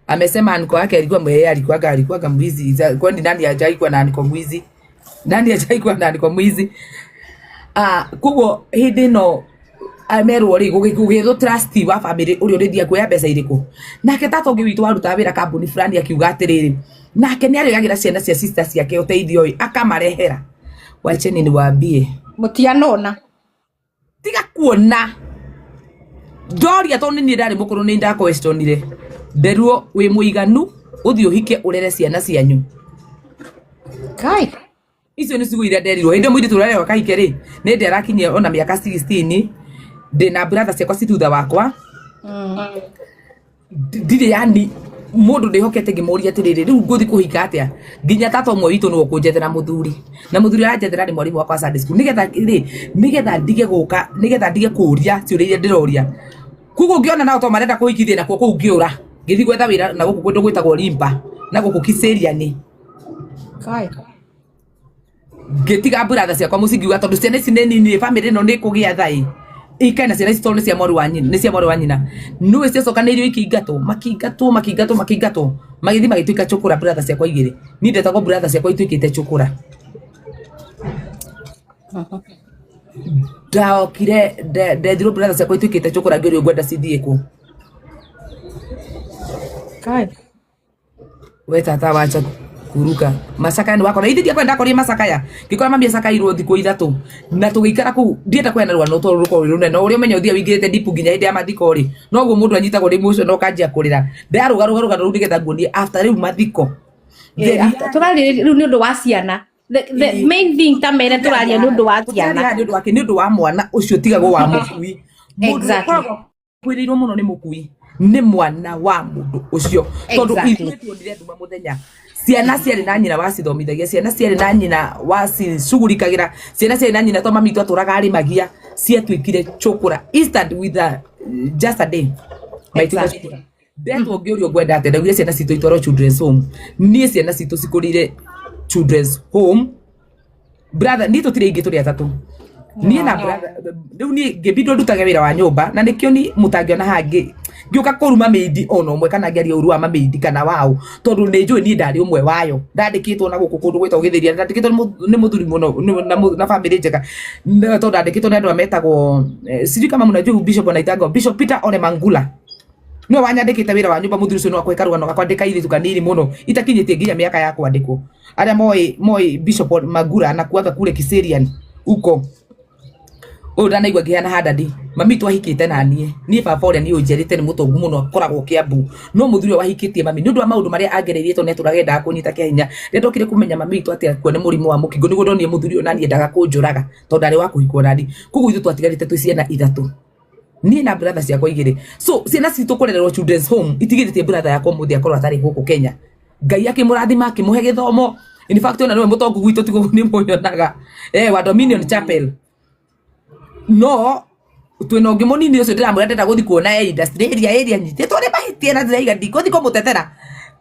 Speaker 2: Amesema anko yake alikuwa mwe, alikuwanga mwizi. Kwani nani hajai kuwa na anko mwizi? Nani hajai kuwa na anko mwizi? Koguo hĩndĩ ĩno merwo rĩ, gũgĩethwo trustee wa family ũrĩa ũrĩthiaga kuoya mbeca irĩkũ. Nake tata ũngĩ witũ warutaga wĩra kambuni fulani akiuga atĩrĩrĩ, nake nĩ arĩoyagĩra ciana cia sister ciake ũteithio ĩ, akamarehera. Wacheni niwaambie.
Speaker 9: Mũtianona.
Speaker 2: Tiga kuona. Ndoria tondũ nĩ niĩ ndarĩ mũkũrũ nĩ ndaquestionire. Nderuo wĩ mũiganu ũthiĩ ũhike ũrere ciana cianyu.
Speaker 9: Kai.
Speaker 2: Icio nĩ ciugo iria nderirwo. Hĩndĩ ĩyo mũirĩtu ũrĩa arerwo kahike rĩ, nĩ ndĩ arakinyia ona mĩaka 16, ndĩna brother ciakwa ci thutha wakwa. Ndirĩ yani Mundu ndihokete ngimuria atiriri, riu nguthi kuhika atia? Nginya tata umwe witu niwe ukunjethera muthuri, na muthuri aranjethera ni mwarimu wakwa wa Sunday school, nigetha ri nigetha ndige guka, nigetha ndige kuria ciuria iria ndiroria. Koguo ngiona nao to marenda kuhikithia nakuo kuu, ngiura ngithi gwetha wira na guku kundu gwitagwo Limba na guku Kiseriani.
Speaker 10: Kai.
Speaker 2: Ngĩtiga brother ciakwa mũciĩ, ngiuga tondũ ciana ici nĩ nini, family ĩno nĩ kũgĩa thai ikae na ciana ici tondũ nĩ cia mwarĩ wa nyina, nĩ cia mwarĩ wa nyina. Nĩũĩ ciacokanĩirio ikĩingatwo, makĩingatwo, makĩingatwo, makĩingatwo, magĩthiĩ magĩtuĩka cũkũra. Brother ciakwa igĩrĩ, niĩ ndetagwo brother ciakwa ituĩkĩte cũkũra. Ndokire ndethirwo brother ciakwa ituĩkĩte cũkũra, ngĩũrio ngwenda cithiĩ kũ.
Speaker 10: Kai.
Speaker 2: We tata wacha kuruka macakaya nĩ wakora ithe ndiakwenda ndakorire macakaya, ngĩkora mami acakairwo thikũ 3 na tũgĩikara kũu. Ndienda kũheana rũgano tondũ rũkorwo rwĩ rũnene, no ũrĩa ũmenya ũthiaga wĩingĩrĩte deep nginya hĩndĩ ya mathiko rĩ, noguo mũndũ anyitagwo nĩ emotion na ũkanjia kũrĩra. Ndarũgarũga rũgano rũu nĩgetha nguonie after rĩu mathiko.
Speaker 5: Tũrarĩrĩria rĩu nĩ ũndũ wa ciana. The main thing ta mere tũraria nĩ ũndũ wa ciana.
Speaker 2: Tũraria nĩ ũndũ wake, nĩ ũndũ wa mwana ũcio tigagwo wa mũkui. Mũndũ ũkoragwo akuĩrĩirwo mũno nĩ mũkui nĩ mwana wa mũndũ ũcio, tondũ ithuĩ tuonire nduma mũthenya. Ciana ciarĩ na nyina wacithomithagia, ciana ciarĩ na nyina wacicugurikagĩra, ciana ciarĩ na nyina to mami witũ atũraga arĩmagia, ciatuĩkire cũkũra instant with a, just a day maituĩka cũkũra. Ndetwo ngĩũrio ngwenda atĩa, ndaugire ciana citũ itwarwo children's home. Niĩ ciana citũ cikũrĩire children's home. Brother, niĩ tũtirĩ aingĩ, tũrĩ atatũ, niĩ na brother. Rĩu niĩ ngĩbindwo ndutage wĩra wa nyũmba, na nĩkĩo ni mũtangĩona haha ngĩũka kũruma mĩindi ona ũmwe kana ngĩaria ũru wa mamĩindi kana waũ, tondũ nĩ njũĩ niĩ ndarĩ ũmwe wayo. Ndandĩkĩtwo na gũkũ kũndũ gwĩtagwo Gĩthĩria, ndandĩkĩtwo nĩ mũthuri mũno na bamĩrĩ njega, tondũ ndandĩkĩtwo nĩ andũ arĩa metagwo sijui kama mnajua bishop anaitagwo Bishop Peter Ole Mangula, niwe wanyandĩkĩte wĩra wa nyũmba. Mũthuri ũcio no akũhe karũgano gakwa ndĩ kairĩtu kanini mũno, itakinyĩtie nginya mĩaka ya kwandĩkwo. Arĩa moĩ Bishop Magura anakuaga kule Kiserian uko ũyũ ndanaigua ngĩheana handadi. Mami twahikĩte na niĩ niĩ baba ũrĩa niĩ ũnjiarĩte nĩ mũtongu mũno, akoragwo Kĩambu, no mũthuri ũrĩa wahikĩtie mami nĩ ũndũ wa maũndũ marĩa angereirie, tondũ nĩ atũraga endaga kũnyita kĩa hinya. Rĩrĩa ndokire kũmenya mami witũ atĩ akua nĩ mũrimũ wa mũkingo, nĩguo ndonire mũthuri ũyũ naniĩ endaga kũnjũraga, tondũ ndarĩ wa kũhikwo nani. Koguo ithuĩ twatigarĩte twĩ ciana ithatũ, niĩ na brother ciakwa igĩrĩ. So ciana citũ kũrererwo children's home itigĩrĩtie brother yakwa ũmũthĩ akorwo atarĩ gũkũ Kenya. Ngai akĩmũrathima, akĩmũhe gĩthomo. In fact, ona nĩwe mũtongu gwitũ, tiguo nĩ mũnyonaga wa Dominion Chapel. No twĩna ũngĩ mũnini ũcio ndĩramwĩra ndĩrenda gũthiĩ kuona e industry area area nyitĩtwo nĩ mahĩtia, na ndĩraiga ndikũthiĩ kũmũtetera,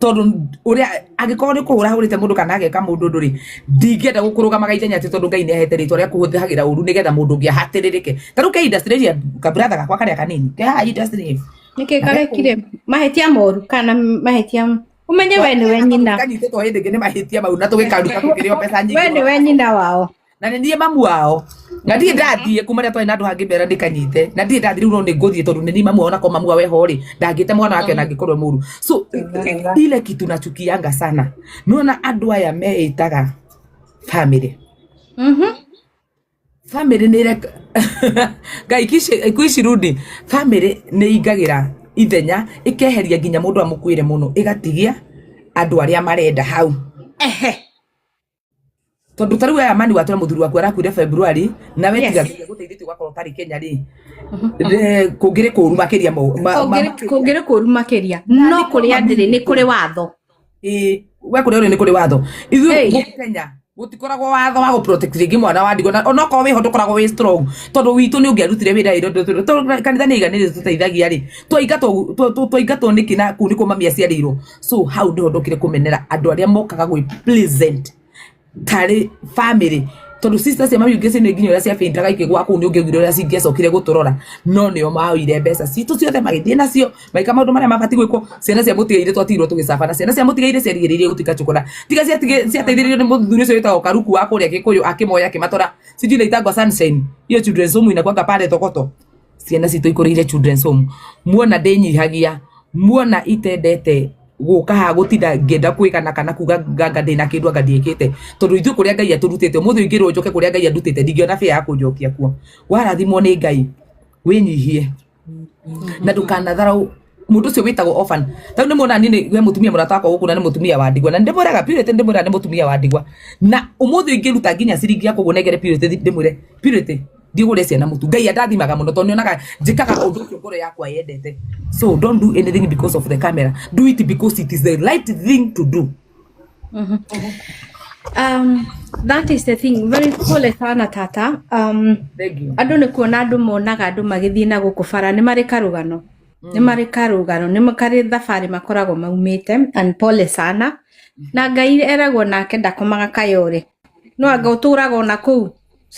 Speaker 2: tondũ ũrĩa angĩkorwo nĩ kũhũra hũrĩte mũndũ kana ageka mũndũ ũndũ rĩ, ndingĩenda gũkũrũgamaga ithenya atĩ tondũ Ngai nĩ ahete rĩtwa rĩa kũhũthagĩra ũru nĩgetha mũndũ ũngĩ ahatĩrĩrĩke. Ta rĩu ke industry area, kabratha gakwa karĩa kanini ke haha industry.
Speaker 10: Nĩkĩ karekire mahĩtia moru kana mahĩtia ũmenye we nĩwe nyina?
Speaker 2: Kanyitĩtwo hĩndĩ ĩngĩ nĩ mahĩtia mau na tũgĩkaruta tũkĩrĩo mbeca nyingĩ.
Speaker 10: We nĩwe nyina wao.
Speaker 2: Na nĩ niĩ mamu wao, na ndirĩ ndathiĩ kuma rĩrĩa twarĩ na andũ hangĩ mbera ndĩkanyite, na ndirĩ ndathiĩ rĩu, no nĩ ngũthiĩ tondũ nĩ niĩ mamu wao, na ko mamu wao eho rĩ, ndangĩte mwana wake na angĩkorwo e mũru. So ile kitu nachukianga sana, nĩwona andũ aya meĩtaga family. Family nĩ ĩreka Ngai kishi rudi. Family nĩ ingagĩra ithenya, ĩkeheria nginya mũndũ amũkuĩre mũno, ĩgatigia andũ arĩa marenda hau. Tondũ ta rĩu aya mani watwĩra mũthuri waku arakuire February, nawe tiga Ngai agũteithĩtie ũgakorwo ũtarĩ Kenya rĩ, kũngĩrĩ kũru makĩria
Speaker 10: Kũngĩrĩ kũru makĩria, no kũrĩa ndĩrĩ nĩ kũrĩ watho.
Speaker 2: Ĩĩ, we kũrĩa ũrĩ nĩ kũrĩ watho. Ithuĩ gũkũ Kenya gũtikoragwo watho wa gũ-protect rĩngĩ mwana wa ndigwa, na onokorwo wĩho ndũkoragwo wĩ strong, tondũ witũ nĩ ũngĩarutire wĩra ĩrĩa tondũ kanitha nĩ iganĩrĩte tũteithagia rĩ, twaingatwo nĩkĩ na kũu nĩkuo mami aciarĩirwo? So hau nĩho ndokire kũmenera andũ arĩa mokaga gwĩ present tarĩ family, tondũ sisters cia mami ũngĩ nĩ nginya ũrĩa ciabindaga ikĩgwa kũu, nĩ ũngĩaiguire ũrĩa cingĩacokire gũtũrora, no nĩo maoire mbeca citũ ciothe magĩthiĩ nacio magĩka maũndũ marĩa mabatiĩ gwĩkwo. Ciana cia mũtigairĩ twatigirwo tũgĩcaba, na ciana cia mũtigairĩ ciarigĩrĩirie gũtuĩka cũkũra, tiga ciateithĩrĩirio nĩ mũthuri ũcio wĩtagwo Karuku wa kũrĩa Gĩkũyũ, akĩmoya akĩmatwara sijui inaitangwa Sunshine, hiyo children's home inakuanga pale Thogoto. Ciana citũ ikũrĩire children's home. Muona ndĩnyihagia, muona itendete gũka haha gũtinda ngĩenda kwĩgana kana kuga nganga ndĩna kĩndũ anga ndiĩkĩte, tondũ ithuĩ kũrĩa Ngai atũrutĩte, ũmũthĩ ingĩrwo njoke kũrĩa Ngai andutĩte, ndingĩona bĩa ya kũnjokia kuo. Warathimwo nĩ Ngai, wĩnyihie na ndũkanatharau mũndũ ũcio wĩtagwo orphan. Tarĩu nĩ muona niĩ he mũtumia mũrata wakwa gũkũ, na nĩ mũtumia wa ndigwa, na nĩ ndĩmwĩraga Purity, nĩ ndĩmwĩraga nĩ mũtumia wa ndigwa, na ũmũthĩ ingĩruta nginya ciringi yakwa ũguo nengere Purity, ndĩmwĩre Purity. Ndigũrĩre ciana mũtu. Ngai andathimaga mũno tondũ nĩonaga njĩkaga ũndũ ũcio ngoro yakwa yendete. So don't do anything because of the camera. Do it because it is the right thing to do.
Speaker 10: That is the thing. Very pole sana tata.
Speaker 2: Thank you.
Speaker 10: Andũ nĩ kuona andũ monaga andũ magĩthiĩ na gũkũ bara nĩ marĩ karũgano nĩ marĩ karũgano nĩ karĩ thabarĩ makoragwo maumĩte and pole sana na Ngai eragwo nake ndakomaga kayore no anga ũtũraga ona kũu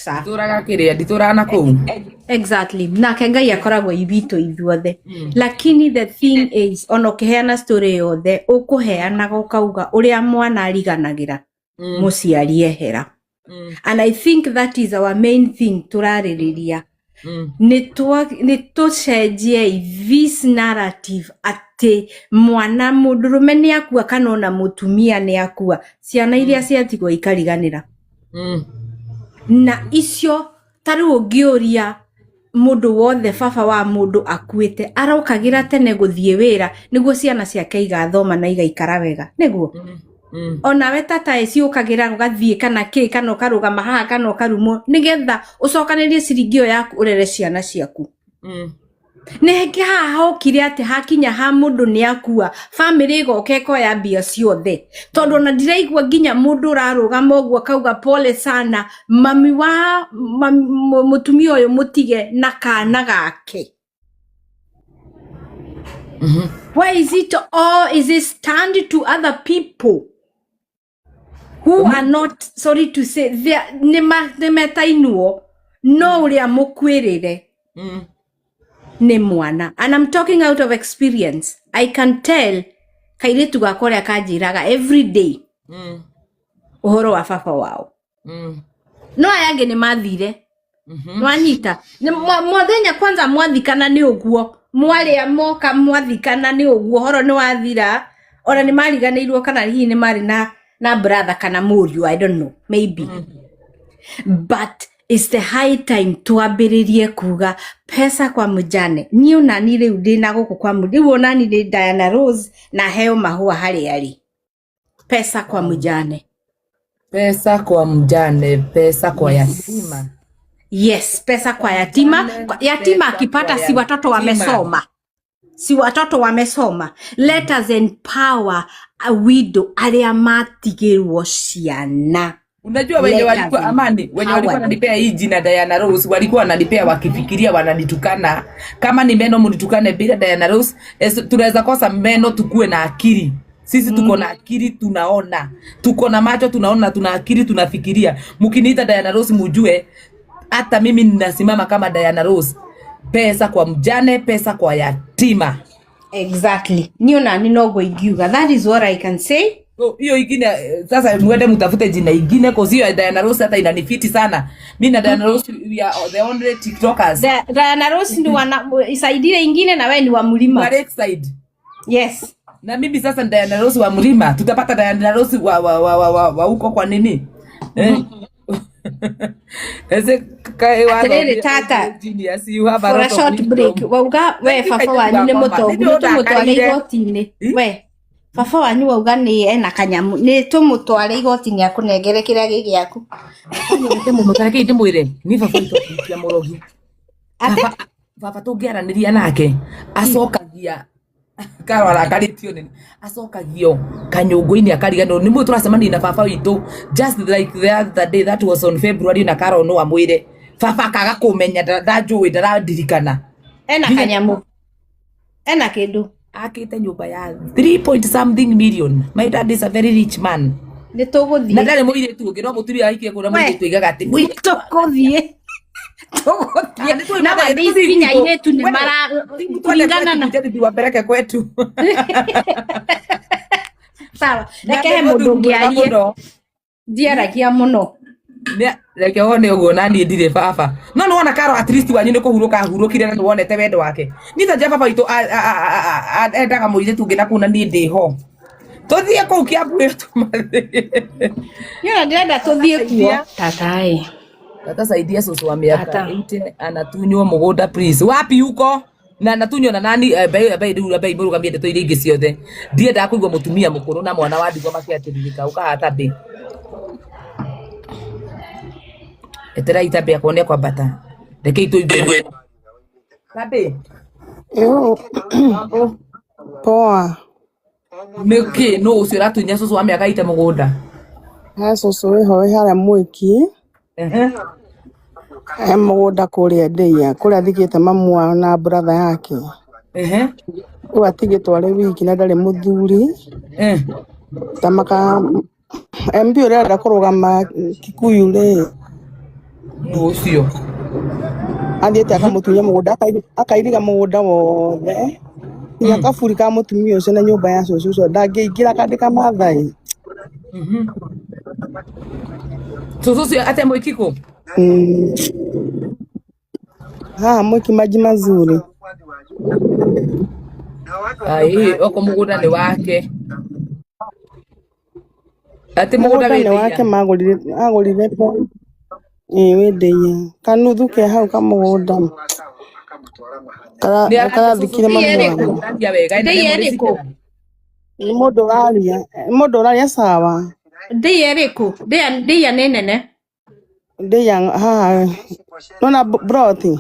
Speaker 10: ca
Speaker 2: Nditũraga kĩrĩa, nditũraga na kũu.
Speaker 10: Exactly. Nake Ngai akoragwo itwitũ ithuothe. Lakini the thing is, ona ũkĩheana story yothe, ũkũheanaga ũkauga ũrĩa mwana ariganagĩra mũciari ehera. And I think that is our main thing tũrarĩrĩria. Nĩ tũcenjie this narrative atĩ mwana mũndũrũme nĩ akua kana ona mũtumia nĩ akua, ciana iria ciatigwo ikariganĩra. Na icio ta rĩu ũngĩũria mũndũ wothe baba wa mũndũ akuĩte arokagĩra tene gũthiĩ wĩra nĩguo ciana ciake igathoma na igaikara wega nĩguo onawe tata ĩciũkagĩra ũgathiĩ kana kĩ kana ũkarũgama haha kana ũkarumwo nĩgetha ũcokanĩrie ciringi ĩyo yaku ũrere ciana ciaku. Nĩ haha hokire atĩ hakinya ha mũndũ nĩ akua bamĩrĩ ĩgoka ĩkoya mbia ciothe tondũ ona ndiraigua nginya mũndũ ũrarũgama ũguo akauga pole sana mami wa mũtumia ũyũ mũtige na kana gake. Why is it all is it stand to other people who are not, sorry to say, nĩ metainwo no ũrĩa mũkuĩrĩre nĩ mwana. And I'm talking out of experience. I can tell kairĩtu gakwa ũrĩa kanjĩraga every day ũhoro wa baba wao. No aya angĩ nĩ mathire. Nwanyita mũthenya kwanza mwathikana nĩ ũguo mwarĩa moka mwathikana nĩ ũguo horo nĩ wathira ona nĩ mariganĩirwo kana hihi nĩ marĩ na brother kana mũriũ, I don't know, maybe. But it's the high time twambĩrĩrie kuga pesa kwa mjane. Niĩ onani rĩu ndĩna gũkũ kwa rĩu onani nĩ Diana Rose na heo mahũa harĩa arĩ. Pesa kwa mjane.
Speaker 2: Pesa kwa mjane, pesa kwa yatima.
Speaker 10: Yes, pesa kwa yatima.
Speaker 2: Mjane,
Speaker 10: Yatima
Speaker 2: pesa
Speaker 10: akipata
Speaker 2: kwa
Speaker 10: si watoto
Speaker 2: yatima.
Speaker 10: wamesoma. Si watoto wamesoma. Let us empower a widow arĩa matigĩrwo ciana.
Speaker 2: Unajua wenye
Speaker 10: Let us
Speaker 2: walikuwa amani, wenye walikuwa
Speaker 10: empower them.
Speaker 2: wananipea hii jina Diana Rose, walikuwa wananipea wakifikiria wananitukana. Kama ni meno mnitukane bila Diana Rose, tunaweza kosa meno tukue na akili. Sisi tuko na akili tunaona. Tuko na macho tunaona, tuna akili tunafikiria. Mkiniita Diana Rose mujue hata mimi ninasimama kama Diana Rose. Pesa kwa mjane, pesa kwa yatima.
Speaker 10: Exactly. Niĩ onani noguo ingiuga. That is what I can say.
Speaker 2: So, hiyo ingine sasa mwende mtafute jina ingine cause hiyo ya Diana Rose hata inanifiti sana. Mimi na Diana Rose we are the only TikTokers.
Speaker 10: Diana Rose ni wana isaidire ingine na we ni wa mlima.
Speaker 2: Wa Lakeside.
Speaker 10: Yes.
Speaker 2: Na mimi sasa ni Diana Rose wa mlima. Tutapata Diana Rose wa huko kwa nini? Ese kae wa
Speaker 10: Atiriri tata.
Speaker 2: Genius, you have a
Speaker 10: For a
Speaker 2: lot of
Speaker 10: short
Speaker 2: wisdom.
Speaker 10: break. Wauga we
Speaker 2: Thank you,
Speaker 10: baba
Speaker 2: Kaitu
Speaker 10: wanyu nĩ
Speaker 2: Bakoma.
Speaker 10: mũtongu,
Speaker 2: Nĩ
Speaker 10: nĩ tũmũtware
Speaker 2: ũndakarire.
Speaker 10: igoti-inĩ. We baba wanyu wauga nĩ ena kanyamũ, nĩ tũmũtware igoti-inĩ akũnengere kĩrĩa gĩ gĩaku.
Speaker 2: Nyendete mũno ta reke ndĩmwĩre ni baba witũ akĩhikia mũrogi.
Speaker 10: Atĩ?
Speaker 2: Baba tũngĩaranĩria nake acokagia Karo arakarĩtio nĩ acokagio kanyũngũ-inĩ akariganĩrwo nĩ mũĩ tũracemania na baba witũ just like the other day, that was on February, na Karo no amwĩre baba akaga kũmenya ndanjũĩ ndarandirikana.
Speaker 10: Ena kanyamũ. Ena kĩndũ.
Speaker 2: Akĩte nyũmba ya 3 point something million. My dad is a very rich man.
Speaker 10: Nĩ tũgũthiĩ.
Speaker 2: Na ndarĩ mũirĩtu ũngĩ no mũtumia ahikie kũrĩa
Speaker 10: We.
Speaker 2: mũirĩtu oigaga atĩ mũirĩtu
Speaker 10: Tũgũthiĩ. Tũgũthiĩ. Na mathiĩ nginya airĩtu nĩ mara kũringana na
Speaker 2: wapeleke kwetu.
Speaker 10: Sawa, reke he mũndũ ũngĩ arie. Ndiaragia mũno.
Speaker 2: Reke wone ũguo na niĩ ndirĩ baba. No nĩ wona Karo at least wanyu nĩ kũhurũka ahurũkire na nĩ wonete wendo wake. Niĩ ta njĩra baba witũ endaga mũirĩtu ũngĩ na kũu na niĩ ndĩ ho. Tũthiĩ kũu Kiambu ĩyo tũmathiĩ.
Speaker 10: Niĩ ona ndĩrenda tũthiĩ kuo.
Speaker 5: Tata ĩ.
Speaker 2: Tata saidia cũcũ wa mĩaka
Speaker 5: Tata.
Speaker 2: 80 anatunywo mũgũnda please. Wapi huko? Na anatunywo na nani? Bei rĩu bei mũrũgamie ndeto iria ingĩ ciothe. Ndiendaga kũigua mũtumia mũkũrũ na mwana wa ndigwa makĩatĩrĩrĩka ũkaha tambĩ. Eterai tambĩ akorwo nĩ ekwambata. Rekei tũigue. Gabi,
Speaker 11: Yo, poa.
Speaker 2: Nĩkĩ nũ ũcio ũratunya cũcũ wa mĩaka ite mũgũnda?
Speaker 11: He cũcũ wĩho wĩ harĩa Mwĩki. He mũgũnda kũrĩa Ndeiya, kũrĩa athikĩte mamu wao na brother yake. Rĩu atigĩtwo arĩ wiki na ndarĩ mũthuri. Ta maka MP ũrĩa arenda kũrũgama Kikuyu rĩ.
Speaker 2: Nũ ũcio?
Speaker 11: Athiĩte akamũtunya mũgũnda, akairiga mũgũnda wothe. Nginya kaburi ka mũtumia ũcio na nyũmba ya cũcũ ũcio ndangĩingĩra akandĩka Maathai.
Speaker 2: Cũcũ ũcio ate Mwĩki kũ?
Speaker 11: Haha Mwĩki maji mazuri.
Speaker 2: Ai, oko mũgũnda nĩ wake. Atĩ mũgũnda
Speaker 11: Mũgũnda
Speaker 2: wĩ
Speaker 11: nĩ wake
Speaker 2: Ndeiya?
Speaker 11: magũrire agũrire ĩĩ wĩ Ndeiya. Kanuthu ke hau kamũgũnda
Speaker 2: Nĩ arate cũcũ
Speaker 11: karathikire
Speaker 2: ũcio
Speaker 11: mamu
Speaker 2: nĩ
Speaker 11: wao.
Speaker 2: kũraria wega ena
Speaker 10: Ndeiya
Speaker 2: memory
Speaker 10: ĩrĩkũ?
Speaker 2: cigana?
Speaker 11: Nĩ mũndũ ũraria, nĩ mũndũ ũraria sawa.
Speaker 10: Ndeiya ĩrĩkũ? Ndeiya Ndeiya nĩ nene.
Speaker 11: Ndeiya haha nona broti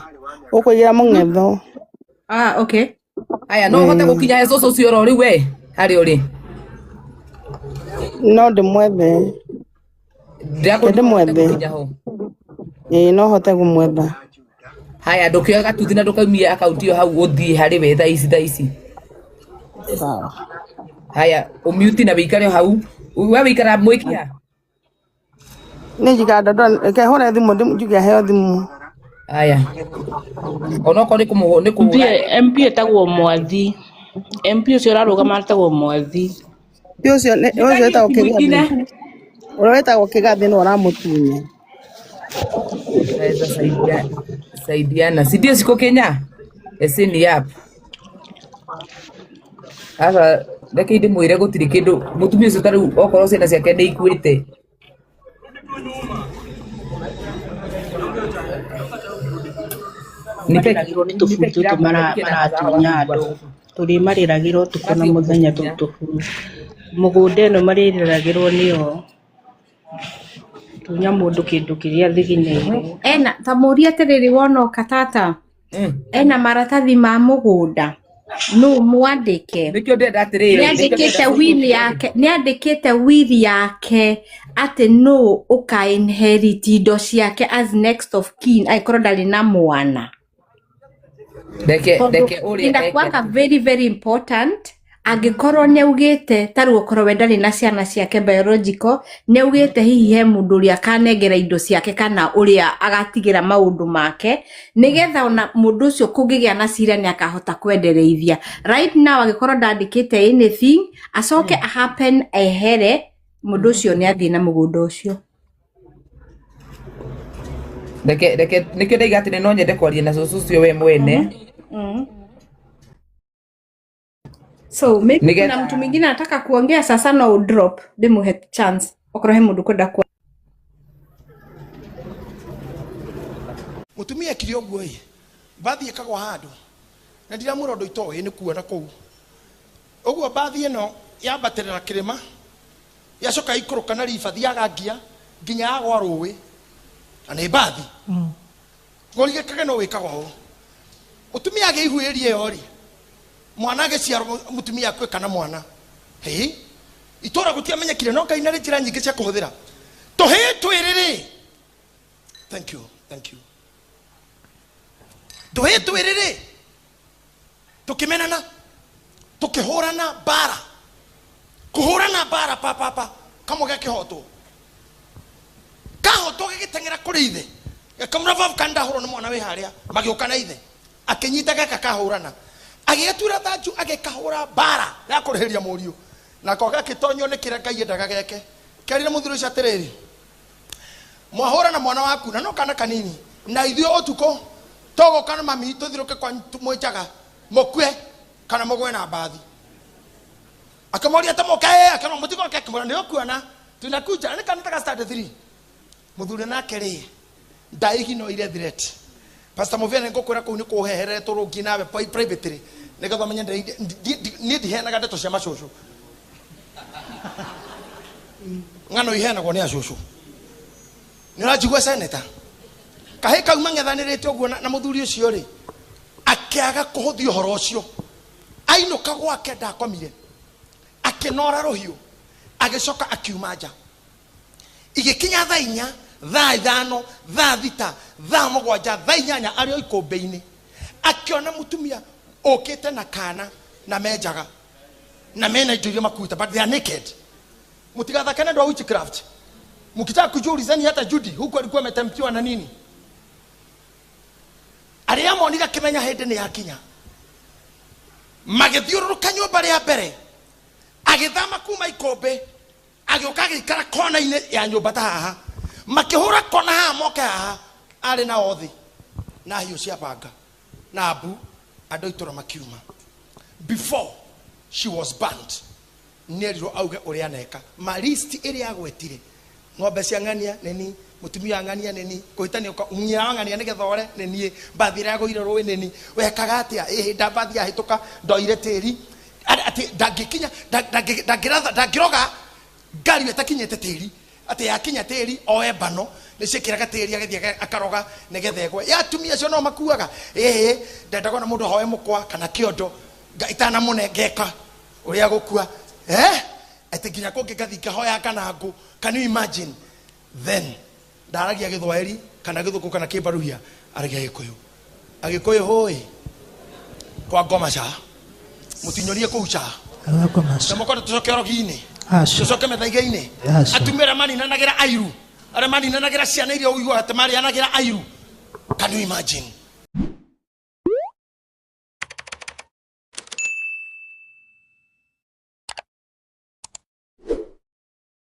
Speaker 11: ũkũigĩra mũng'etho.
Speaker 10: Ah, okay.
Speaker 2: Aya, no ũhote gũkinya he cũcũ ũcio oro rĩu we harĩa ũrĩ.
Speaker 11: No ndĩmwethe. Reke
Speaker 2: Ndĩrakũria no ũhote
Speaker 11: ndĩmwethe.
Speaker 2: gũkinya ho.
Speaker 11: Ĩĩ no hote kũmwetha.
Speaker 2: Haya, ndũkĩoe gatuthi na ndũkaumie akaunti ĩyo hau ũthiĩ harĩ we thaa ici thaa ici.
Speaker 11: Sawa.
Speaker 2: Haya, ũmute na wĩikare hau. We wĩikara Mwĩki ha?
Speaker 11: Niĩ njikaraga Dandora, reke hũre thimũ njuge aheo thimũ.
Speaker 2: Haya. Onokorwo nĩ kũmũhũ nĩ
Speaker 5: MP
Speaker 2: kũhũra
Speaker 5: MP etagwo Mwathi. MP ũcio ũrarũgama etagwo Mwathi.
Speaker 11: Ti ũcio ũcio wĩtagwo Kĩgathĩ.
Speaker 2: Mwĩkine.
Speaker 11: Ũrĩa wĩtagwo Kĩgathĩ nĩwe ũramũtunya.
Speaker 2: Naweza saidia, saidiana. Si ndio siko Kenya? Eseni app. Sasa reke ndĩmwĩre gũtirĩ kĩndũ mũtumia ũcio ta rĩu okorwo ciana ciake nĩ ikuĩte. Nipe
Speaker 5: Marĩragĩrwo nĩ
Speaker 2: nipe
Speaker 5: tũburi tũtũ
Speaker 2: kirabu kĩna
Speaker 5: maratunya andũ. Tũrĩmarĩragĩra ũtukũ na
Speaker 2: Mathiĩ
Speaker 5: mũthenya
Speaker 2: kũmũtunya.
Speaker 5: tũtũ tũburi. Mũgũnda ĩno marĩrĩragĩrwo nĩyo. Tunya mũndũ kĩndũ kĩrĩa thiginĩirwo.
Speaker 10: Ena ta mũrie atĩrĩrĩ wona oka tata. Ena maratathi ma mũgũnda. Nũ mwandĩke.
Speaker 2: Nĩkĩo ndĩrenda atĩrĩrĩ, nĩkĩo ndĩrenda
Speaker 10: Nĩandĩkĩte will yake, nĩandĩkĩte will yake atĩ nũ ũka inherit indo ciake as next of kin angĩkorwo ndarĩ na mwana.
Speaker 2: Reke
Speaker 10: Tondũ
Speaker 2: reke ũrĩa eke.
Speaker 10: inakuanga very very important angĩkorwo nĩ augĩte ta rĩu okorwo we ndarĩ na ciana ciake biological nĩ augĩte hihi he mũndũ ũrĩa akanengera indo ciake kana ũrĩa agatigĩra maũndũ make nĩgetha ona mũndũ ũcio kũngĩgĩa na cira nĩ akahota kwendereithia. Right now angĩkorwo ndandĩkĩte anything acoke happen ehere mũndũ ũcio nĩ athiĩ na mũgũnda ũcio.
Speaker 2: Reke reke nĩkĩo ndaiga atĩrĩ no nyende kwaria na cũcũ ũcio we mwene.
Speaker 10: So maybe kuna
Speaker 2: Nĩgetha
Speaker 10: mtu mwingine anataka kuongea sasa no udrop ndimuhe chance okorwo he mũndũ kwenda ku
Speaker 12: Mutumia ekire ũguo ĩ, mbathi ĩkagwa handũ na ndiramwĩra ũndũ itoĩ nĩ kuona kũu ũguo. Mbathi ĩno yambatĩrĩra kĩrĩma, yacoka ikũrũka na ribathi yagangia nginya yagwa rũĩ, na nĩ mbathi ngũrigĩkage no wĩkaga ũũ. Mũtumia agĩihuĩria ĩyo rĩ, mwana agĩciarwo, mũtumia akue kana mwana hĩ itũra gũtiamenyekire, no Ngai narĩ njĩra nyingĩ cia kũhũthĩra tũhĩĩ twĩrĩ rĩ. Thank you, thank you. Tũhĩĩ twĩrĩ rĩ, tũkĩmenana, tũkĩhũrana mbara, kũhũrana mbara papapa, kamwe gakĩhotwo, kahotwo gĩgĩteng'era kũrĩ ithe gakamũra, "Baba, kana ndahũrwo nĩ mwana wĩ harĩa." Magĩũka na ithe akĩnyita gaka kahũrana, agĩgatura thanju, agĩkahũra mbara ya kũrĩhĩria mũriũ nako gakĩtonyio nĩ kĩrĩa Ngai endaga geke. Kerire mũthuri ũcio atĩrĩrĩ, "Mwahũra na mwana waku na no kana kanini, na ithuĩ ũtukũ tũgũka na mami tũthirũke kwanyu mwĩ njaga mũkue kana mũgwe na mbathi." Akĩmoria atĩ mũke, akĩmwĩra mũtigoke, akĩmwĩra nĩ ũkuona tunakuja nĩ kana taka start 3. Mũthuri nake rĩ ndaiginoire threat. Pastor Muvia, nĩ ngũkwĩra kũu nĩ kũhehere tũrũngi nawe privately nĩgetha ũmenye niĩ ndiheanaga ndeto cia macũcũ. Ng'ano iheanagwo nĩ acũcũ. Nĩ ũranjigua, seneta? Kahĩ kau mang'ethanĩrĩte ũguo na mũthuri ũcio rĩ, akĩaga kũhũthia ũhoro ũcio. Ainũka gwake ndakomire, akĩnora rũhiũ, agĩcoka akiuma nja. Igĩkinya thaa 4, thaa 5, thaa 6, thaa 7, thaa 8 arĩ o ikũmbĩ-inĩ, akĩona mũtumia ũkĩte na kana na menjaga na mena indo iria makuĩte, but they are naked. Mtigathake na andũ a witchcraft. Mkitaka kujua ulizeni hata Judy huko alikuwa ametamkiwa na nini. Arĩa monire akĩmenya hĩndĩ nĩ yakinya, magĩthiũrũrũka nyũmba rĩa mbere, agĩthama kuma ikũmbĩ, agĩũka agĩikara kona-inĩ ya nyũmba ta haha, makĩhũra kona haha moke haha, arĩ na othi na hiũ cia banga na mbu, andũ a itũra makiuma. Before she was burnt, nĩerirwo auge ũrĩa aneka. Ma list ĩrĩa agwetire, ng'ombe cia ng'ania nĩ ni, mũtumia wa ng'ania nĩ ni, kũhĩtania kwa nyina wa ng'ania nĩgetha ore nĩ niĩ, mbathi ĩrĩa yagũire rũĩ nĩ ni, wekaga atĩa? Ĩhĩ mbathi yahĩtũka ndoire tĩri, atĩ ndangĩkinya, ndangĩratha, ndangĩroga ngari ĩyo ĩtakinyĩte tĩri, atĩ yakinya tĩri oe mbano nĩciĩkĩraga tĩri agĩthiĩ akaroga nĩgetha ĩgwe. Ya atumia acio no makuaga. Ĩhĩ ndendaga ona mũndũ ahoe mũkwa kana kĩondo itanamũne ngeka ũrĩa gũkua. Atĩ nginya kũngĩ ngathiĩ ngahoya kana ngũ. Can you imagine? Then ndaragia Gĩthwaĩri kana Gĩthũngũ kana Kĩmbaruhia, aragia Gĩkũyũ. Agĩkũyũ hũĩ kwa ngoma ca mũtinyorie kũu ca na mũkorwo tũcoke orogi-inĩ, tũcoke methaiga-inĩ. Atumia arĩa maninanagĩra airu, arĩa maninanagĩra ciana iria ũiguaga atĩ marĩanagĩra airu. Can you imagine?